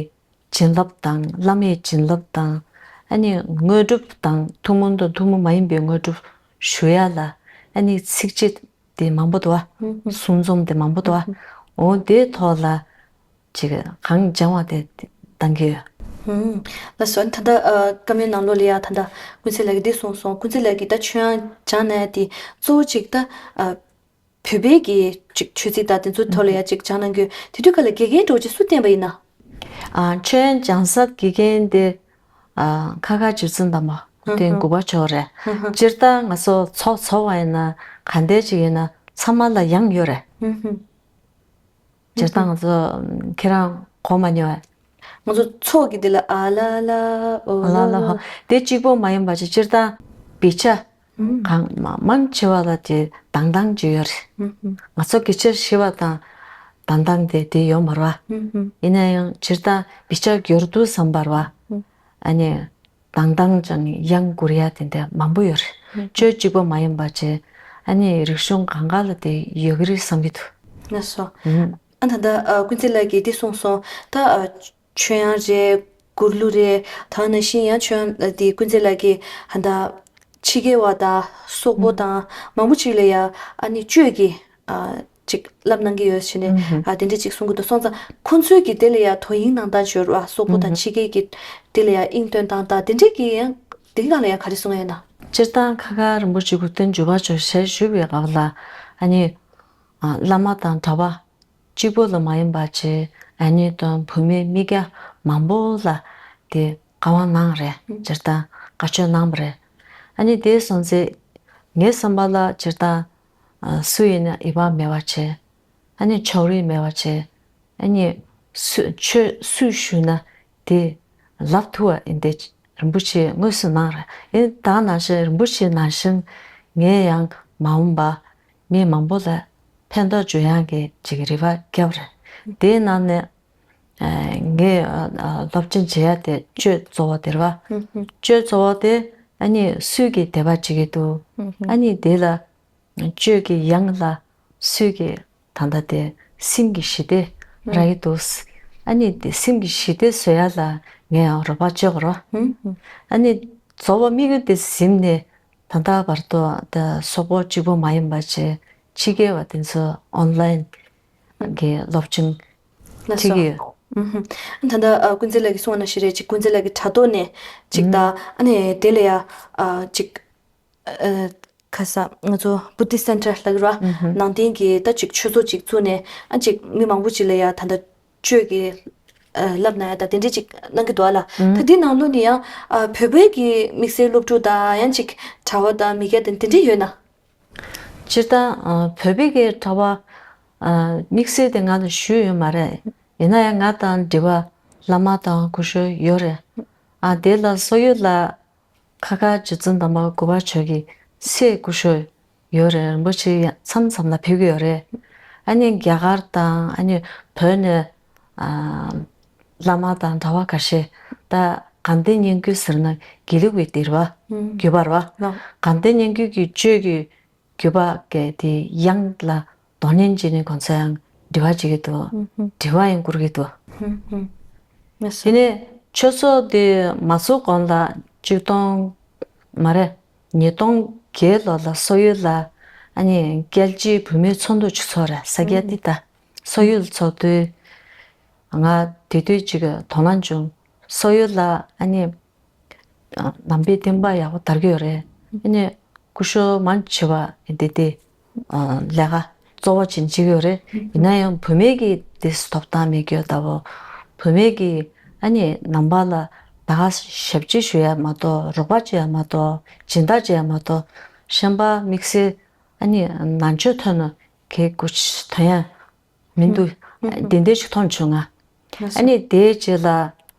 བྱིན་རླབས་དང་བླ་མའི་བྱིན་རླབས་དང་། ཨ་ནི་དངོས་གྲུབ་དང་ཐུན་མོང་དང་ཐུན་མོང་མ་ཡིན་པའི་དངོས་གྲུབ་ཞུ་ཡག་ལ་ཨ་ནི་ཚིགས་བཅད་དེ་མང་པོ་འདུག་བ། གསུང་རྩོམ་དེ་མང་པོ་འདུག་བ། འོ་དེའི་ཐོག་ལ་ཅིག་གང་སྦྱང་བ་དེ་གཏང་གི་ཡོད། ལགས་སོ། ད་ལྟ་ཨ་བཀའ་མོལ་ནང་ལོགས་ལ་ཡ་ད་ལྟ་ཀུན་གསལ་ལགས་ཀྱིས་འདི་གསུངས་སོང་། ཀུན་གསལ་ལགས་ཀྱིས་ད་ཆོས་དབྱངས་སྦྱངས་ནས་དེ་གཙོ་བོ་ཅིག་ད་ཨ་བོད་པའི་གི་ཅིག་ཆོས་ཚིག་དང་དེ་ཚོའི་ཐོག་ལ་ཡ་ཅིག་སྦྱང་གནང་གི་ཡོད། དེ་དུས་ཁ་ལ་དགེ་རྒན་འདྲ་བོ་ཅིག་སུ་བསྟེན་པ་ཡིན་ན། ཨ་ཆོས་དབྱངས་སྦྱང་ས་དགེ་རྒན་དེ་ཨ་ཁ་ཁ་རྗེ་བཙུན་དམ་པ་སྐུ་རྟེན་དགུ་པ་མཆོག་རེད། སྤྱིར་བཏང་ང་ཚོ་ཚོགས་འཚོགས་པ་ཡིན་ན་ག་འདྲ་ཅིག་ཡིན་ན་ཚང་མ་ལ་དབྱངས་ཡོད་རེད། སྤྱིར་བཏང་ང་ཚོ་ཁྱེད་རང་གོ་མ་མྱོང་བས། ང་ཚོ་ཚོགས་ཀྱི་དེ་ལ་ཨ་ལ་ལ་ཨོ་ལ་ལ་ལ་ཧོ། དེ་གཅིག་པོ་མ་ཡིན་པ་ཅིག་སྤྱིར་བཏང་དཔེ་ཆ་གང་མང་མང་ཆེ་བ་ལ་དེ་དང་བཏང་ཅིག་ཡོད་རེད། ང་ཚོ་དགེ་ཆེར་ཤེས་པ་དང་དང་བཏང་དེ་དེ་ཡོད་མ་རེད་བ། ཡིན་ན་ཡང་སྤྱིར་བཏང་དཔེ་ཆ་མགྱོགས་དུ་བསམ་པར་བ། ཨ་ནི་དང་བཏང་ཅང་དབྱངས་བསྒྱུར་ཡ་དེ་འདྲ་མང་པོ་ཡོད་རེད། ཆོས་གཅིག་པོ་མ་ཡིན་པ་བྱས་ཨ་ནི་རིག་གཞུང་གང་ག་ལ་དེ་ཡོད་ཀྱི་རེད་བསམ་གྱི་འདུག་ལགས་སོ། ཨ་ད་ལྟ་ཨ་ཀུན་གསལ་ལགས་ཀྱིས་འདི་གསུངས་སོང་། ད་ཨ་ཆོས་དབྱངས་རེད། གུར་གླུ་རེད། ད་ནང་བཞིན་ཡང་ཆོས་དབྱངས་དེ་ཀུན་གསལ་ལགས་ཀྱིས་ཨ་ད་ཕྱི་རྒྱལ་བ་དང་སོག་པོ་དང་མང་པོ་ཅིག་ལ་ཡ་ཨ་ནི་གཅོད་ཀྱི་ཨ་ཅིག་བསླབ་གནང་གི་ཡོད་ཟེར་ནས་ཨ་དེ་འདྲ་ཅིག་གསུང་གི་འདུག་སོང་ཙང་ཁོང་ཚོས་ཀྱིས་དེ་ལ་ཡ་དོ་དབྱིངས་གནང་སྟངས་ཅིག་ཡོད་རེད་བ། སོག་པོ་དང་ཕྱི་རྒྱལ་གྱི་དེ་ལ་ཡ་དབྱིངས་སྟོན་སྟངས་དང་དེ་འདྲ་གི་ཡང་དེ་གི་སྒང་ལ་ཡ་ག་རེ་གསུང་ཡ་ཡོད་ན། སྤྱིར་བཏང་ཁ་ཁ་རིན་པོ་ཆེ་སྐུ་རྟེན་འབྱོར་པ་མཆོག་ཞལ་བཞུགས་པའི་སྐབས་ལ་ཨ་ནི་ཨ་བླ་མ་དང་གྲྭ་པ་གཅིག་པོ་ལ་མ་ཡིན་པ་བྱས་ཨ་ནི་དང་བུད་མེད་མི་སྐྱ་མང་པོ་ལ་དེ་བཀའ་དབང་གནང་རེད། སྤྱིར་བཏང་བཀའ་ཆོས་གནང་བ་རེད། ཨ་ནི་དེ་སོང་ཚེ་ངའི་བསམ་པ་ལ་སྤྱིར་བཏང་ཨ་སུ་ཡིན་ན་འོས་འབབ་མེད་པ་བྱས། ཨ་ནི་ཕྱོགས་རིས་མེད་པ་བྱས། ཨ་ནི་སུ་ཆོས་སུས་ཞུས་ན་དེ་ལབ་ཐུབ་པ་ཡིན་ཏེ་རིན་པོ་ཆེ་དངོས་སུ་གནང་རེད། ཨེ་ད་ནང་བཞིན་རིན་པོ་ཆེ་ནང་བཞིན་ངས་ཡང་མ་འོངས་པ་མི་མང་པོ་ལ་ཕན་ཐོགས་འབྱུང་ཡག་གི་ཅིག་རེ་བ་བརྒྱབ་རེད། དེའི་ནང་ནས་ཨ་ངས་ཨ་ཨ་སློབ་ཆེན་བྱེད་ཡ་དེ་གཅོད་གཙོ་བོ་དེ་རེད་བ། གཅོད་གཙོ་བོ་དེ་ཨ་ནི་སུས་ཀྱིས་དད་པ་བྱེད་ཀྱི་འདུག་ཨ་ནི་དེ་ལ་གཅོད་ཀྱི་དབྱངས་ལ་སུས་ཀྱིས་ད་ལྟ་དེ་སེམས་ཀྱི་ཞི་བདེ་རག་གི་འདུག་ཨ་ནི་དེ་སེམས་ཀྱི་ཞི་བདེ་བཟོ་ཡ་ལ་ངས་ཡང་རོགས་པ་བྱེད་དགོས་རེད། ཨ་ནི་རྫོགས་པ་དམིགས་ཡུལ་དེ་ཟིན་ནས་ད་ལྟ་བར་དུ་ད་སོག་པོ་གཅིག་པོ་མ་ཡིན་པ་བྱས་ཕྱི་རྒྱལ་བ་དེ་ཚོ་ཨོན་ལན་གྱི་སློབ་ཆེན་ལགས་ཁྲིད་ཀྱི་ཡོད། ད་ལྟ་ཨ་ཀུན་གསལ་ལགས་ཀྱིས་གསུངས་པ་ནང་བཞིན་རེད། ཅིག་ཀུན་གསལ་ལགས་ཀྱི་དྲ་ཐོག་ནས་ཅིག་ད་ཨ་ནི་དེ་ལ་ཡ་ཨ་ཅིག་ཨ་ཁ་ས་ང་ཚོ་Buddhist Center་ལ་ར་ནང་བསྟན་གྱི་ད་ཅིག་ཆོས་ཚོགས་ཅིག་བཙུགས་ནས་ཨ་ཅིག་མི་མང་པོ་ཅིག་ལ་ཡ་ད་ལྟ་གཅོད་ཀྱི་ཨ་བསླབ་གནང་ཡ་ད་དེ་འདྲས་ཅིག་གནང་གི་འདུག་ཨ་ལ། ད་འདི་ནང་ལོགས་ནས་ཡང་ཨ་བོད་པའི་གི་དམིགས་བསལ་སློབ་ཕྲུག་དང་ཡང་ཅིག་གྲྭ་བ་དང་མི་སྐྱ་དང་དེ་འདྲས་ཡོད་ན། སྤྱིར་བཏང་ཨ་བོད་པའི་གི་གྲྭ་བ་ཨ་དམིགས་བསལ་དེ་ང་ལ་ཞུས་ཡོད་མ་རེད། ཡིན་ན་ཡང་ང་དང་འབྲེལ་བ་བླ་མ་དང་སྐུ་ཞབས་ཡོད་རེད། ཨ་དེ་ལ་སོག་ཡུལ་ལ་ཁ་ཁ་རྗེ་བཙུན་དམ་པ་གུ་པ་ཆོས་ཀྱི་སྲས་སྐུ་ཞབས་ཡོད་རེད། རིན་པོ་ཆེ་ཡང་མཚམས་མཚམས་ལ་ཕེབས་ཀྱི་ཡོད་རེད། ཨ་ནི་རྒྱ་གར་དང་ཨ་ནི་བོད་ནས་ཨ་བླ་མ་དང་གྲྭ་བ་ཁ་ཤས་ད་དགའ་ལྡན་སྙན་བརྒྱུད་ཟེར་ན་དགེ་ལུགས་པའི་དེ་རེད་བ། བརྒྱུད་པ་རེད་བ། དགའ་ལྡན་སྙན་བརྒྱུད་ཀྱི་གཅོད་ཀྱི་བརྒྱུད་པ་གི་དེ་དབྱངས་ལ་དོ་ནན་བྱས་ནས་གོང་ས་ཡང་དྲི་བ་བྱེད་ཀྱི་འདུག་དྲི་བ་ཡང་བསྐུར་གྱི་འདུག་དེ་ནས་ཆོས་ཚོགས་དེ་མ་ཚོགས་གོང་ལ་ཆིག་སྟོང་མ་རེད། ཉིས་སྟོང་བརྒྱད་ལོ་ལ་སོག་ཡུལ་ལ་ཨ་ནི་རྒྱལ་སྤྱིའི་བུད་མེད་ཚོགས་འདུ་ཅིག་ཚོགས་རེད། ས་སྐྱ་ཏི་ཏ་སོག་ཡུལ་ཚོགས་དུས་ང་དེ་དུས་ཅིག་དོ་སྣང་བྱུང་། སོག་ཡུལ་ལ་ཨ་ནི་ནང་པའི་བསྟན་པ་ཡག་པོ་དར་གྱི་ཡོད་རེད། ཨ་ནི་སྐུ་ཞབས་མང་ཆེ་བ་འདི་དེ་ལས་ཀ་གཙོ་བོ་ཅན་བྱེད་ཀྱི་ཡོད་རེད། ཡིན་ན་ཡང་བུད་མེད་ཀྱི་དེ་ཐོབ་ཐང་མེད་རྒྱུ་ལྟ་བུ། བུད་ བུད་མེད་ཀྱིས་ཨ་ནི་ནང་པ་ལ་ད་ག་ཞབས་ཕྱི་ཞུ་ཡ་མ་གཏོགས། རོགས་པ་བྱེད་ཡ་མ་གཏོགས། སྦྱིན་བདག་བྱེད་ཡ་མ་གཏོགས། གཞན་པ་དམིགས་བསལ་ཨ་ནི་ནང་ཆོས་ཐོག་ནས་གི་སྒོ་ཕྱེ་ཐོན་ཡ་མི་འདུག་ཨ་འདི་འདྲ་ཞིག་མཐོང་བྱུང་ང་། ཨ་ནི་དེའི་རྗེས་ལ་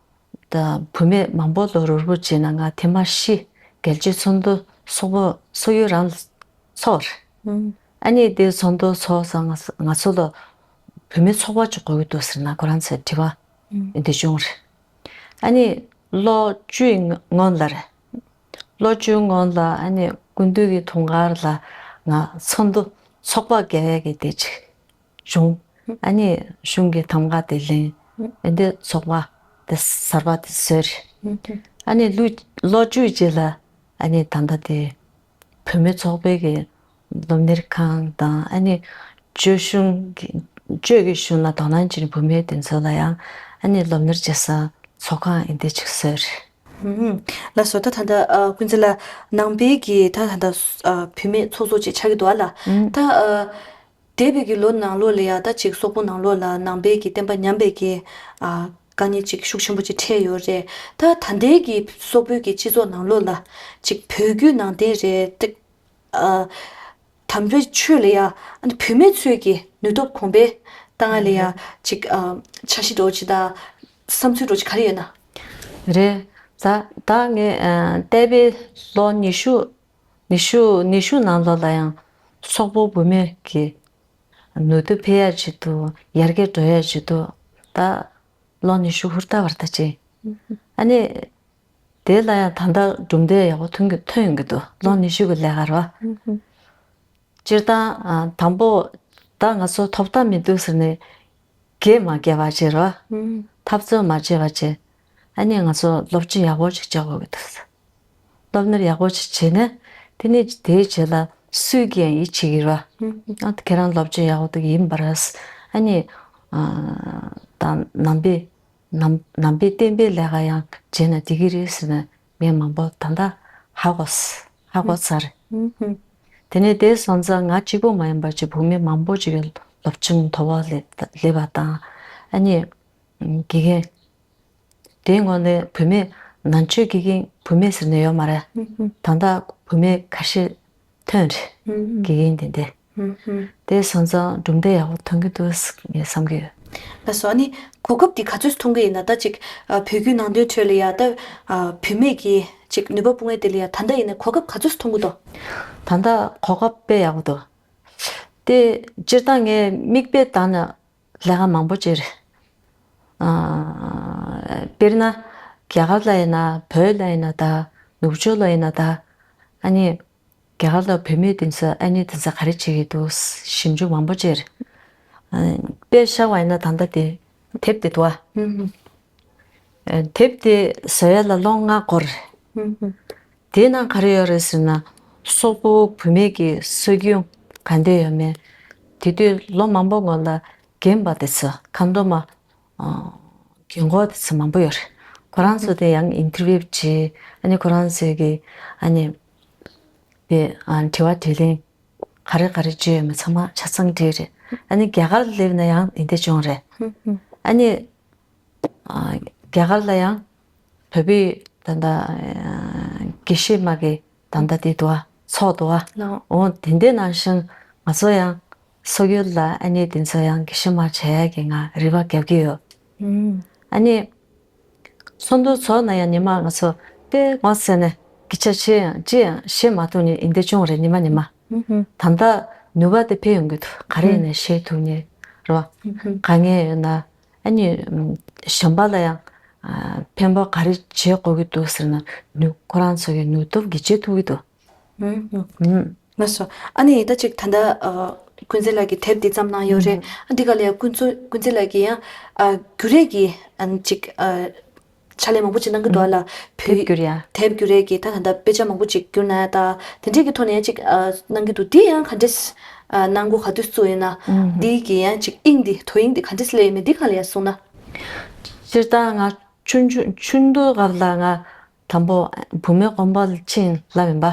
ད་བུད་མེད་མང་པོ་ལ་རོགས་རམ་བྱས་ན་ང་དེ་མ་ཤི། རྒྱལ་སྤྱིའི་ཚོགས་འདུ་སོག་པོ་སོག་ཡུལ་རང་ལ་ཚོགས་རེད། ཨ་ནི་དེ་ཚོགས་འདུ་ཚོགས་ཙང་ང་ཚོ་ང་ཚོ་ལ་བུད་མེད་ཚོགས་པ་ཅིག་དགོས་ཀྱི་འདུག་ཟེར་ན་ཁོ་རང་ཚོས་དྲི་བ་འདི་བྱུང་རེད། ཨ་ནི་ལོ་བཅུའི་སྔོན་ལ་རེད། ལོ་བཅུའི་སྔོན་ལ་ཨ་ནི་སྐུ་མདུན་གྱི་འཁྲུངས་སྐར་ལ་ང་ཚོགས་འདུ་ཚོགས་པ་བརྒྱབ་ཡ་གི་དེ་ཅིག་བྱུང་། ཨ་ནི་གཞུང་གི་ཐམ་ག་དེ་ལེན། ཨ་འདི་ཚོགས་པ་དེ་གསར་པ་དེ་བཟོས་རེད། ཨ་ནི་ལོ་ལོ་བཅུའི་རྗེས་ལ་ཨ་ནི་ད་ལྟ་དེ་བུད་མེད་ཚོགས་པའི་གི་སློབ་གཉེར་ཁང་དང་། ཨ་ནི་བཅོས་གཞུང་གི་བཅོས་ཀྱི་གཞུང་ལ་དོ་སྣང་བྱེད་བུད་མེད་དེ་ཚོ་ལ་ཡང་ཨ་ནི་སློབ་གཉེར་བྱེད་ས་ཚོགས་ཁང་ཨ་འདི་ཅིག་བཟོས་རེད། ལགས་སོ། ད་ད་ལྟ་ཨ་ཀུན་གསལ་ལགས་ནང་པའི་གི་ད་ད་ལྟ་ཨ་བུད་མེད་ཚོགས་གཙོ་ཅིག་ཆགས་ཀྱི་འདུག་ཨ་ལགས། ད་ཨ་འདས་པའི་གི་ལོ་ནང་ལོགས་ལ་ཡ་ད་ཅིག་སོག་པོ་ནང་ལོགས་ལ་ནང་པའི་གི་བསྟན་པ་ཉམས་པའི་གི་ཨ་དཀའ་ངལ་ཅིག་ཤུགས་ཆེན་པོ་ཅིག་འཕྲད་ཡོད་རེད། ད་ད་ལྟའི་གི་སོག་པོའི་གི་སྤྱི་ཚོགས་ནང་ལོགས་ལ་ཅིག་བོད་བརྒྱུད་ནང་བསྟན་རེད། ཨ་དམ་པའི་ཆོས་ལ་ཡ་ཨ་ནི་བུད་མེད་ཚོས་ཀྱི་ནུས་སྟོབས་གོང་འཕེལ་བཏང་ཡ་ལ་ཡ་ཅིག་ཨ་འཆར་གཞི་འདྲ་བོ་ཅིག་དང་བསམ་ཚུལ་འདྲ་བོ་ཅིག་ག་རེ་ཡོད་ན། རེད། ད་ད་ངས་ཨ་འདས་པའི་ལོ་ཉི་ཤུ་ཉི་ཤུ་ཉི་ཤུ་ནང་ལོགས་ལ་ཡང་སོག་པོ་བུད་མེད་ཀྱི་ནུས་སྟོབས་འཕེལ་ཡ་ཆེད་དུ། ཡར་རྒྱས་འགྲོ་ཡ་ཆེད་དུ་ད་ལོ་ཉི་ཤུ་ཧུར་ཐག་པར་ཐག་བྱས། ཨ་ནི་དེ་ལ་ཡང་ད་ལྟ་གྲུབ་འབྲས་ཡག་པོ་ཐོན་གྱི་ཐོན་ཡོང་གི་འདུག་ལོ་ཉི་ཤུ་གི་ལས་ཀ་རེད་བ། སྤྱིར་བཏང་ཨ་དང་པོ་ད་ང་ཚོ་ཐོབ་ཐང་མི་འདུག་ཟེར་ནས་སྒེར་མ་བརྒྱབ་པ་བྱས་རེད་བ། འཐབ་རྩོད་མ་བྱས་པ་བྱས། ཨ་ནི་ང་ཚོ་སློབ་སྦྱོང་ཡག་པོ་ཅིག་བྱེད་དགོས་ཀྱི་འདུག་སློབ་གཉེར་ཡག་པོ་ཅིག་བྱས་ནས་དེ་ནས་དེའི་རྗེས་ལ་སུས་ཀྱང་ཡིད་ཆེས་ཀྱི་རེད་བ། ཨ་ཁྱེད་རང་སློབ་སྦྱོང་ཡག་པོ་འདུག་ཡིན་པ་རེད། ཨ་ནི་ཨ་ད་ནང་པའི་ནང་ནང་པའི་བསྟན་པའི་ལས་ཀ་ཡང་བྱས་ན་འགྲིག་གི་རེད་ཟེར་ནས་ངས་མང་པོ་ད་ལྟ་ཧ་གོ་ཧ་གོ་ཚར། དེ་ནས་དེ་སོང་ཙང་ང་གཅིག་པོ་མ་ཡིན་པ་ཅིག་བུད་མེད་མང་པོ་ཅིག་གིས་སློབ་སྦྱོང་དོ་བ་སླེབས་སླེབས་པ་དང་། ཨ་ནི་དགེ་རྒན་དེའི་ངོས་ནས་བུད་མེད་ནང་ཆོས་དགེ་རྒན་བུད་མེད་ཟེར་ནས་ཡོད་མ་རེད། ད་ལྟ་བུད་མེད་ཁ་ཤས་ཐོན་རེད། དགེ་རྒན་དེ་འདྲས། དེ་སོང་ཙང་གྲུབ་འབྲས་ཡག་པོ་ཐོན་གྱི་འདུག་ངས་བསམ་གྱི་ཡོད། ལགས་སོ། ཨ་ནི་གོ་སྐབས་འདི་ག་ཚོད་མཐོང་གི་ཡིན་ན། ད་ཅིག་ཨ་བོད་བརྒྱུད་ནང་བསྟན་ཁྲོད་ལ་ཡ་ད་ཨ་བུད་མེད་ཀྱི་ཅིག་ནུས་པ་སྤུངས་ཡས་དེ་ལ་ཡ་ད་ལྟ་ཡིན་ན་གོ་སྐབས་ག་ཚོད་མཐོང་གི་འདུག་ད་ལྟ་གོ་སྐབས་དཔེ་ཡག་པོ་འདུག་དེ་སྤྱིར་བཏང་ངས་མིག་དཔེ་བལྟས་ན་ལས་ཀ་མང་པོ་བྱས་རེད། ཨ་དཔེར་ན་རྒྱ་གར་ལ་ཡིན་ན། བོད་ལ་ཡིན་ན། ད་ནུབ་ཕྱོགས་ལ་ཡིན་ན། ད་ཨ་ནི་རྒྱ་གར་ལ་བུད་མེད་དེ་ཚོ་ཨ་ནི་དེ་ཚོ་ག་རེ་བྱེད་ཀྱི་འདུག་ཞིབ་འཇུག་མང་པོ་བྱས་རེད། ཨ་དཔེ་བཞག་པ་ཡིན་ན་ད་ལྟ་དེ་དེབ་དེ་འདུག་ཨ། ཨ་དེབ་དེ་བཟོ་ཡ་ལ་ལོ་ལྔ་འགོར། དེའི་ནང་ག་རེ་ཡོད་རེད་ཟེར་ན། སོག་པོ་བུད་མེད་ཀྱི་སྲོལ་རྒྱུན་ག་འདྲ་ཡོད་མེད། དེ་དུས་ལོ་མང་པོ་སྔོན་ལ་རྒན་པ་དེ་ཚོ་ཁ་འདོན་མ་ཨ་རྒན་གོག་དེ་ཚོ་མང་པོ་ཡོད་རེད། ཁོ་རང་ཚོ་དེ་ཡང་ཨིན་ཊར་བིའུ་བྱས། ཨ་ནི་ཁོ་རང་ཚོའི་གི་ཨ་ནི་དེ་ཨ་དྲི་བ་དྲིས་ལན་ག་རེ་ག་རེ་བྱས་ཡོད་མེད་ཚང་མ་ཆ་ཚང་བྲིས་རེད། ཨ་ནི་རྒྱ་གར་སླེབས་ན་ཡང་འདི་འདྲ་བྱུང་རེད། ཨ་ནི་ཨ་རྒྱ་གར་ལ་ཡང་བོད་པའི་ད་ལྟ་ཨ་དགེ་བཤེས་མ་གི་ད་ལྟ་དེ་འདུག་ཨ། ཚོགས་འདུག་ཨ། ལགས། འོ་དེ་འདྲའི་ནང་བཞིན་ང་ཚོ་ཡང་སོག་ཡུལ་ལ་ཨ་ནི་དེ་ཚོ་ཡང་དགེ་བཤེས་མ་བྱེད་ཡ་གི་ང་རེ་བ་རྒྱབ་ཀྱི་ཡོད། ཨ་ནི་ཚོགས་འདུ་ཚོགས་ན་ཡང་ཉི་མ་ང་ཚོ་དཔེ་ངོ་ཚ་ནས་སྐད་ཆ་བཤད་ཡང་ཅི་ཡང་བཤད་མ་ཐུབ་ནས་འདི་འདྲ་བྱུང་རེད། ཉི་མ་ཉི་མ། ད་ལྟ་ནུས་པ་དེ་འཕེལ་ཡོང་གི་འདུག་ག་རེ་ཡིན་ན་བཤད་ཐུབ་ནས་རེད་བ། དཀའ་ངལ་ཡོད་ན། ཨ་ནི་གཞན་པ་ལ་ཡང་ཨ་ཕན་པ་ག་རེ་བྱེད་དགོས་ཀྱི་འདུག་ཟེར་ན། ནུས་ཁོ་རང་ཚོ་གི་ནུས་སྟོབས་ཀྱིས་བྱེད་ཐུབ་ཀྱི་འདུག་ཨུམ། ལགས་སོ། ཨ་ནི་ད་ཅིག་ད་ལྟ་ཨ་ཀུན་གསལ་ལགས་ཀྱིས་དེབ་འདི་བརྩམས་གནང་ཡོད་རེད། ཨ་འདི་ག་ལ་ཡང་ཀུན་གསལ་ཀུན་གསལ་ལགས་ཀྱིས་ཡང་ཨ་བརྒྱུད་རིམ་གྱི་ཨ་ཅིག་ཨ་ཕྱག་ལས་མང་པོ་ཅིག་གནང་གི་འདུག་ཨ་ལགས། དེབ་བརྒྱུད་ཡ། དེབ་བརྒྱུད་རིམ་གྱི་ད་ད་ལྟ་དཔེ་ཆ་མང་པོ་ཅིག་བསྒྱུར་གནང་ཡ་ད་དེ་འདྲས་ཀྱི་ཐོག་ནས་ཅིག་ཨ་གནང་གི་འདུག་འདི་ཡང་ག་འདྲས་ཨ་གནང་སྒོ་ག་དུས་བཙུགས་ཡོད་ན། འདི་གི་ཡང་ཅིག་དབྱིངས་འདི་དོ་དབྱིངས་འདི་ག་འདྲས་སླེབས་ཡོད་མེད་འདི་ག་ལ་ཡང་གསུངས་ན། སྤྱིར་བཏང་ང་ཆུང་ཆུང་ཆུང་དུས་སྐབས་ལ་ང་དང་པོ་བུད་མེད་དགོན་པ་ལ་ཕྱིན་ལབ་ཡིན་པ།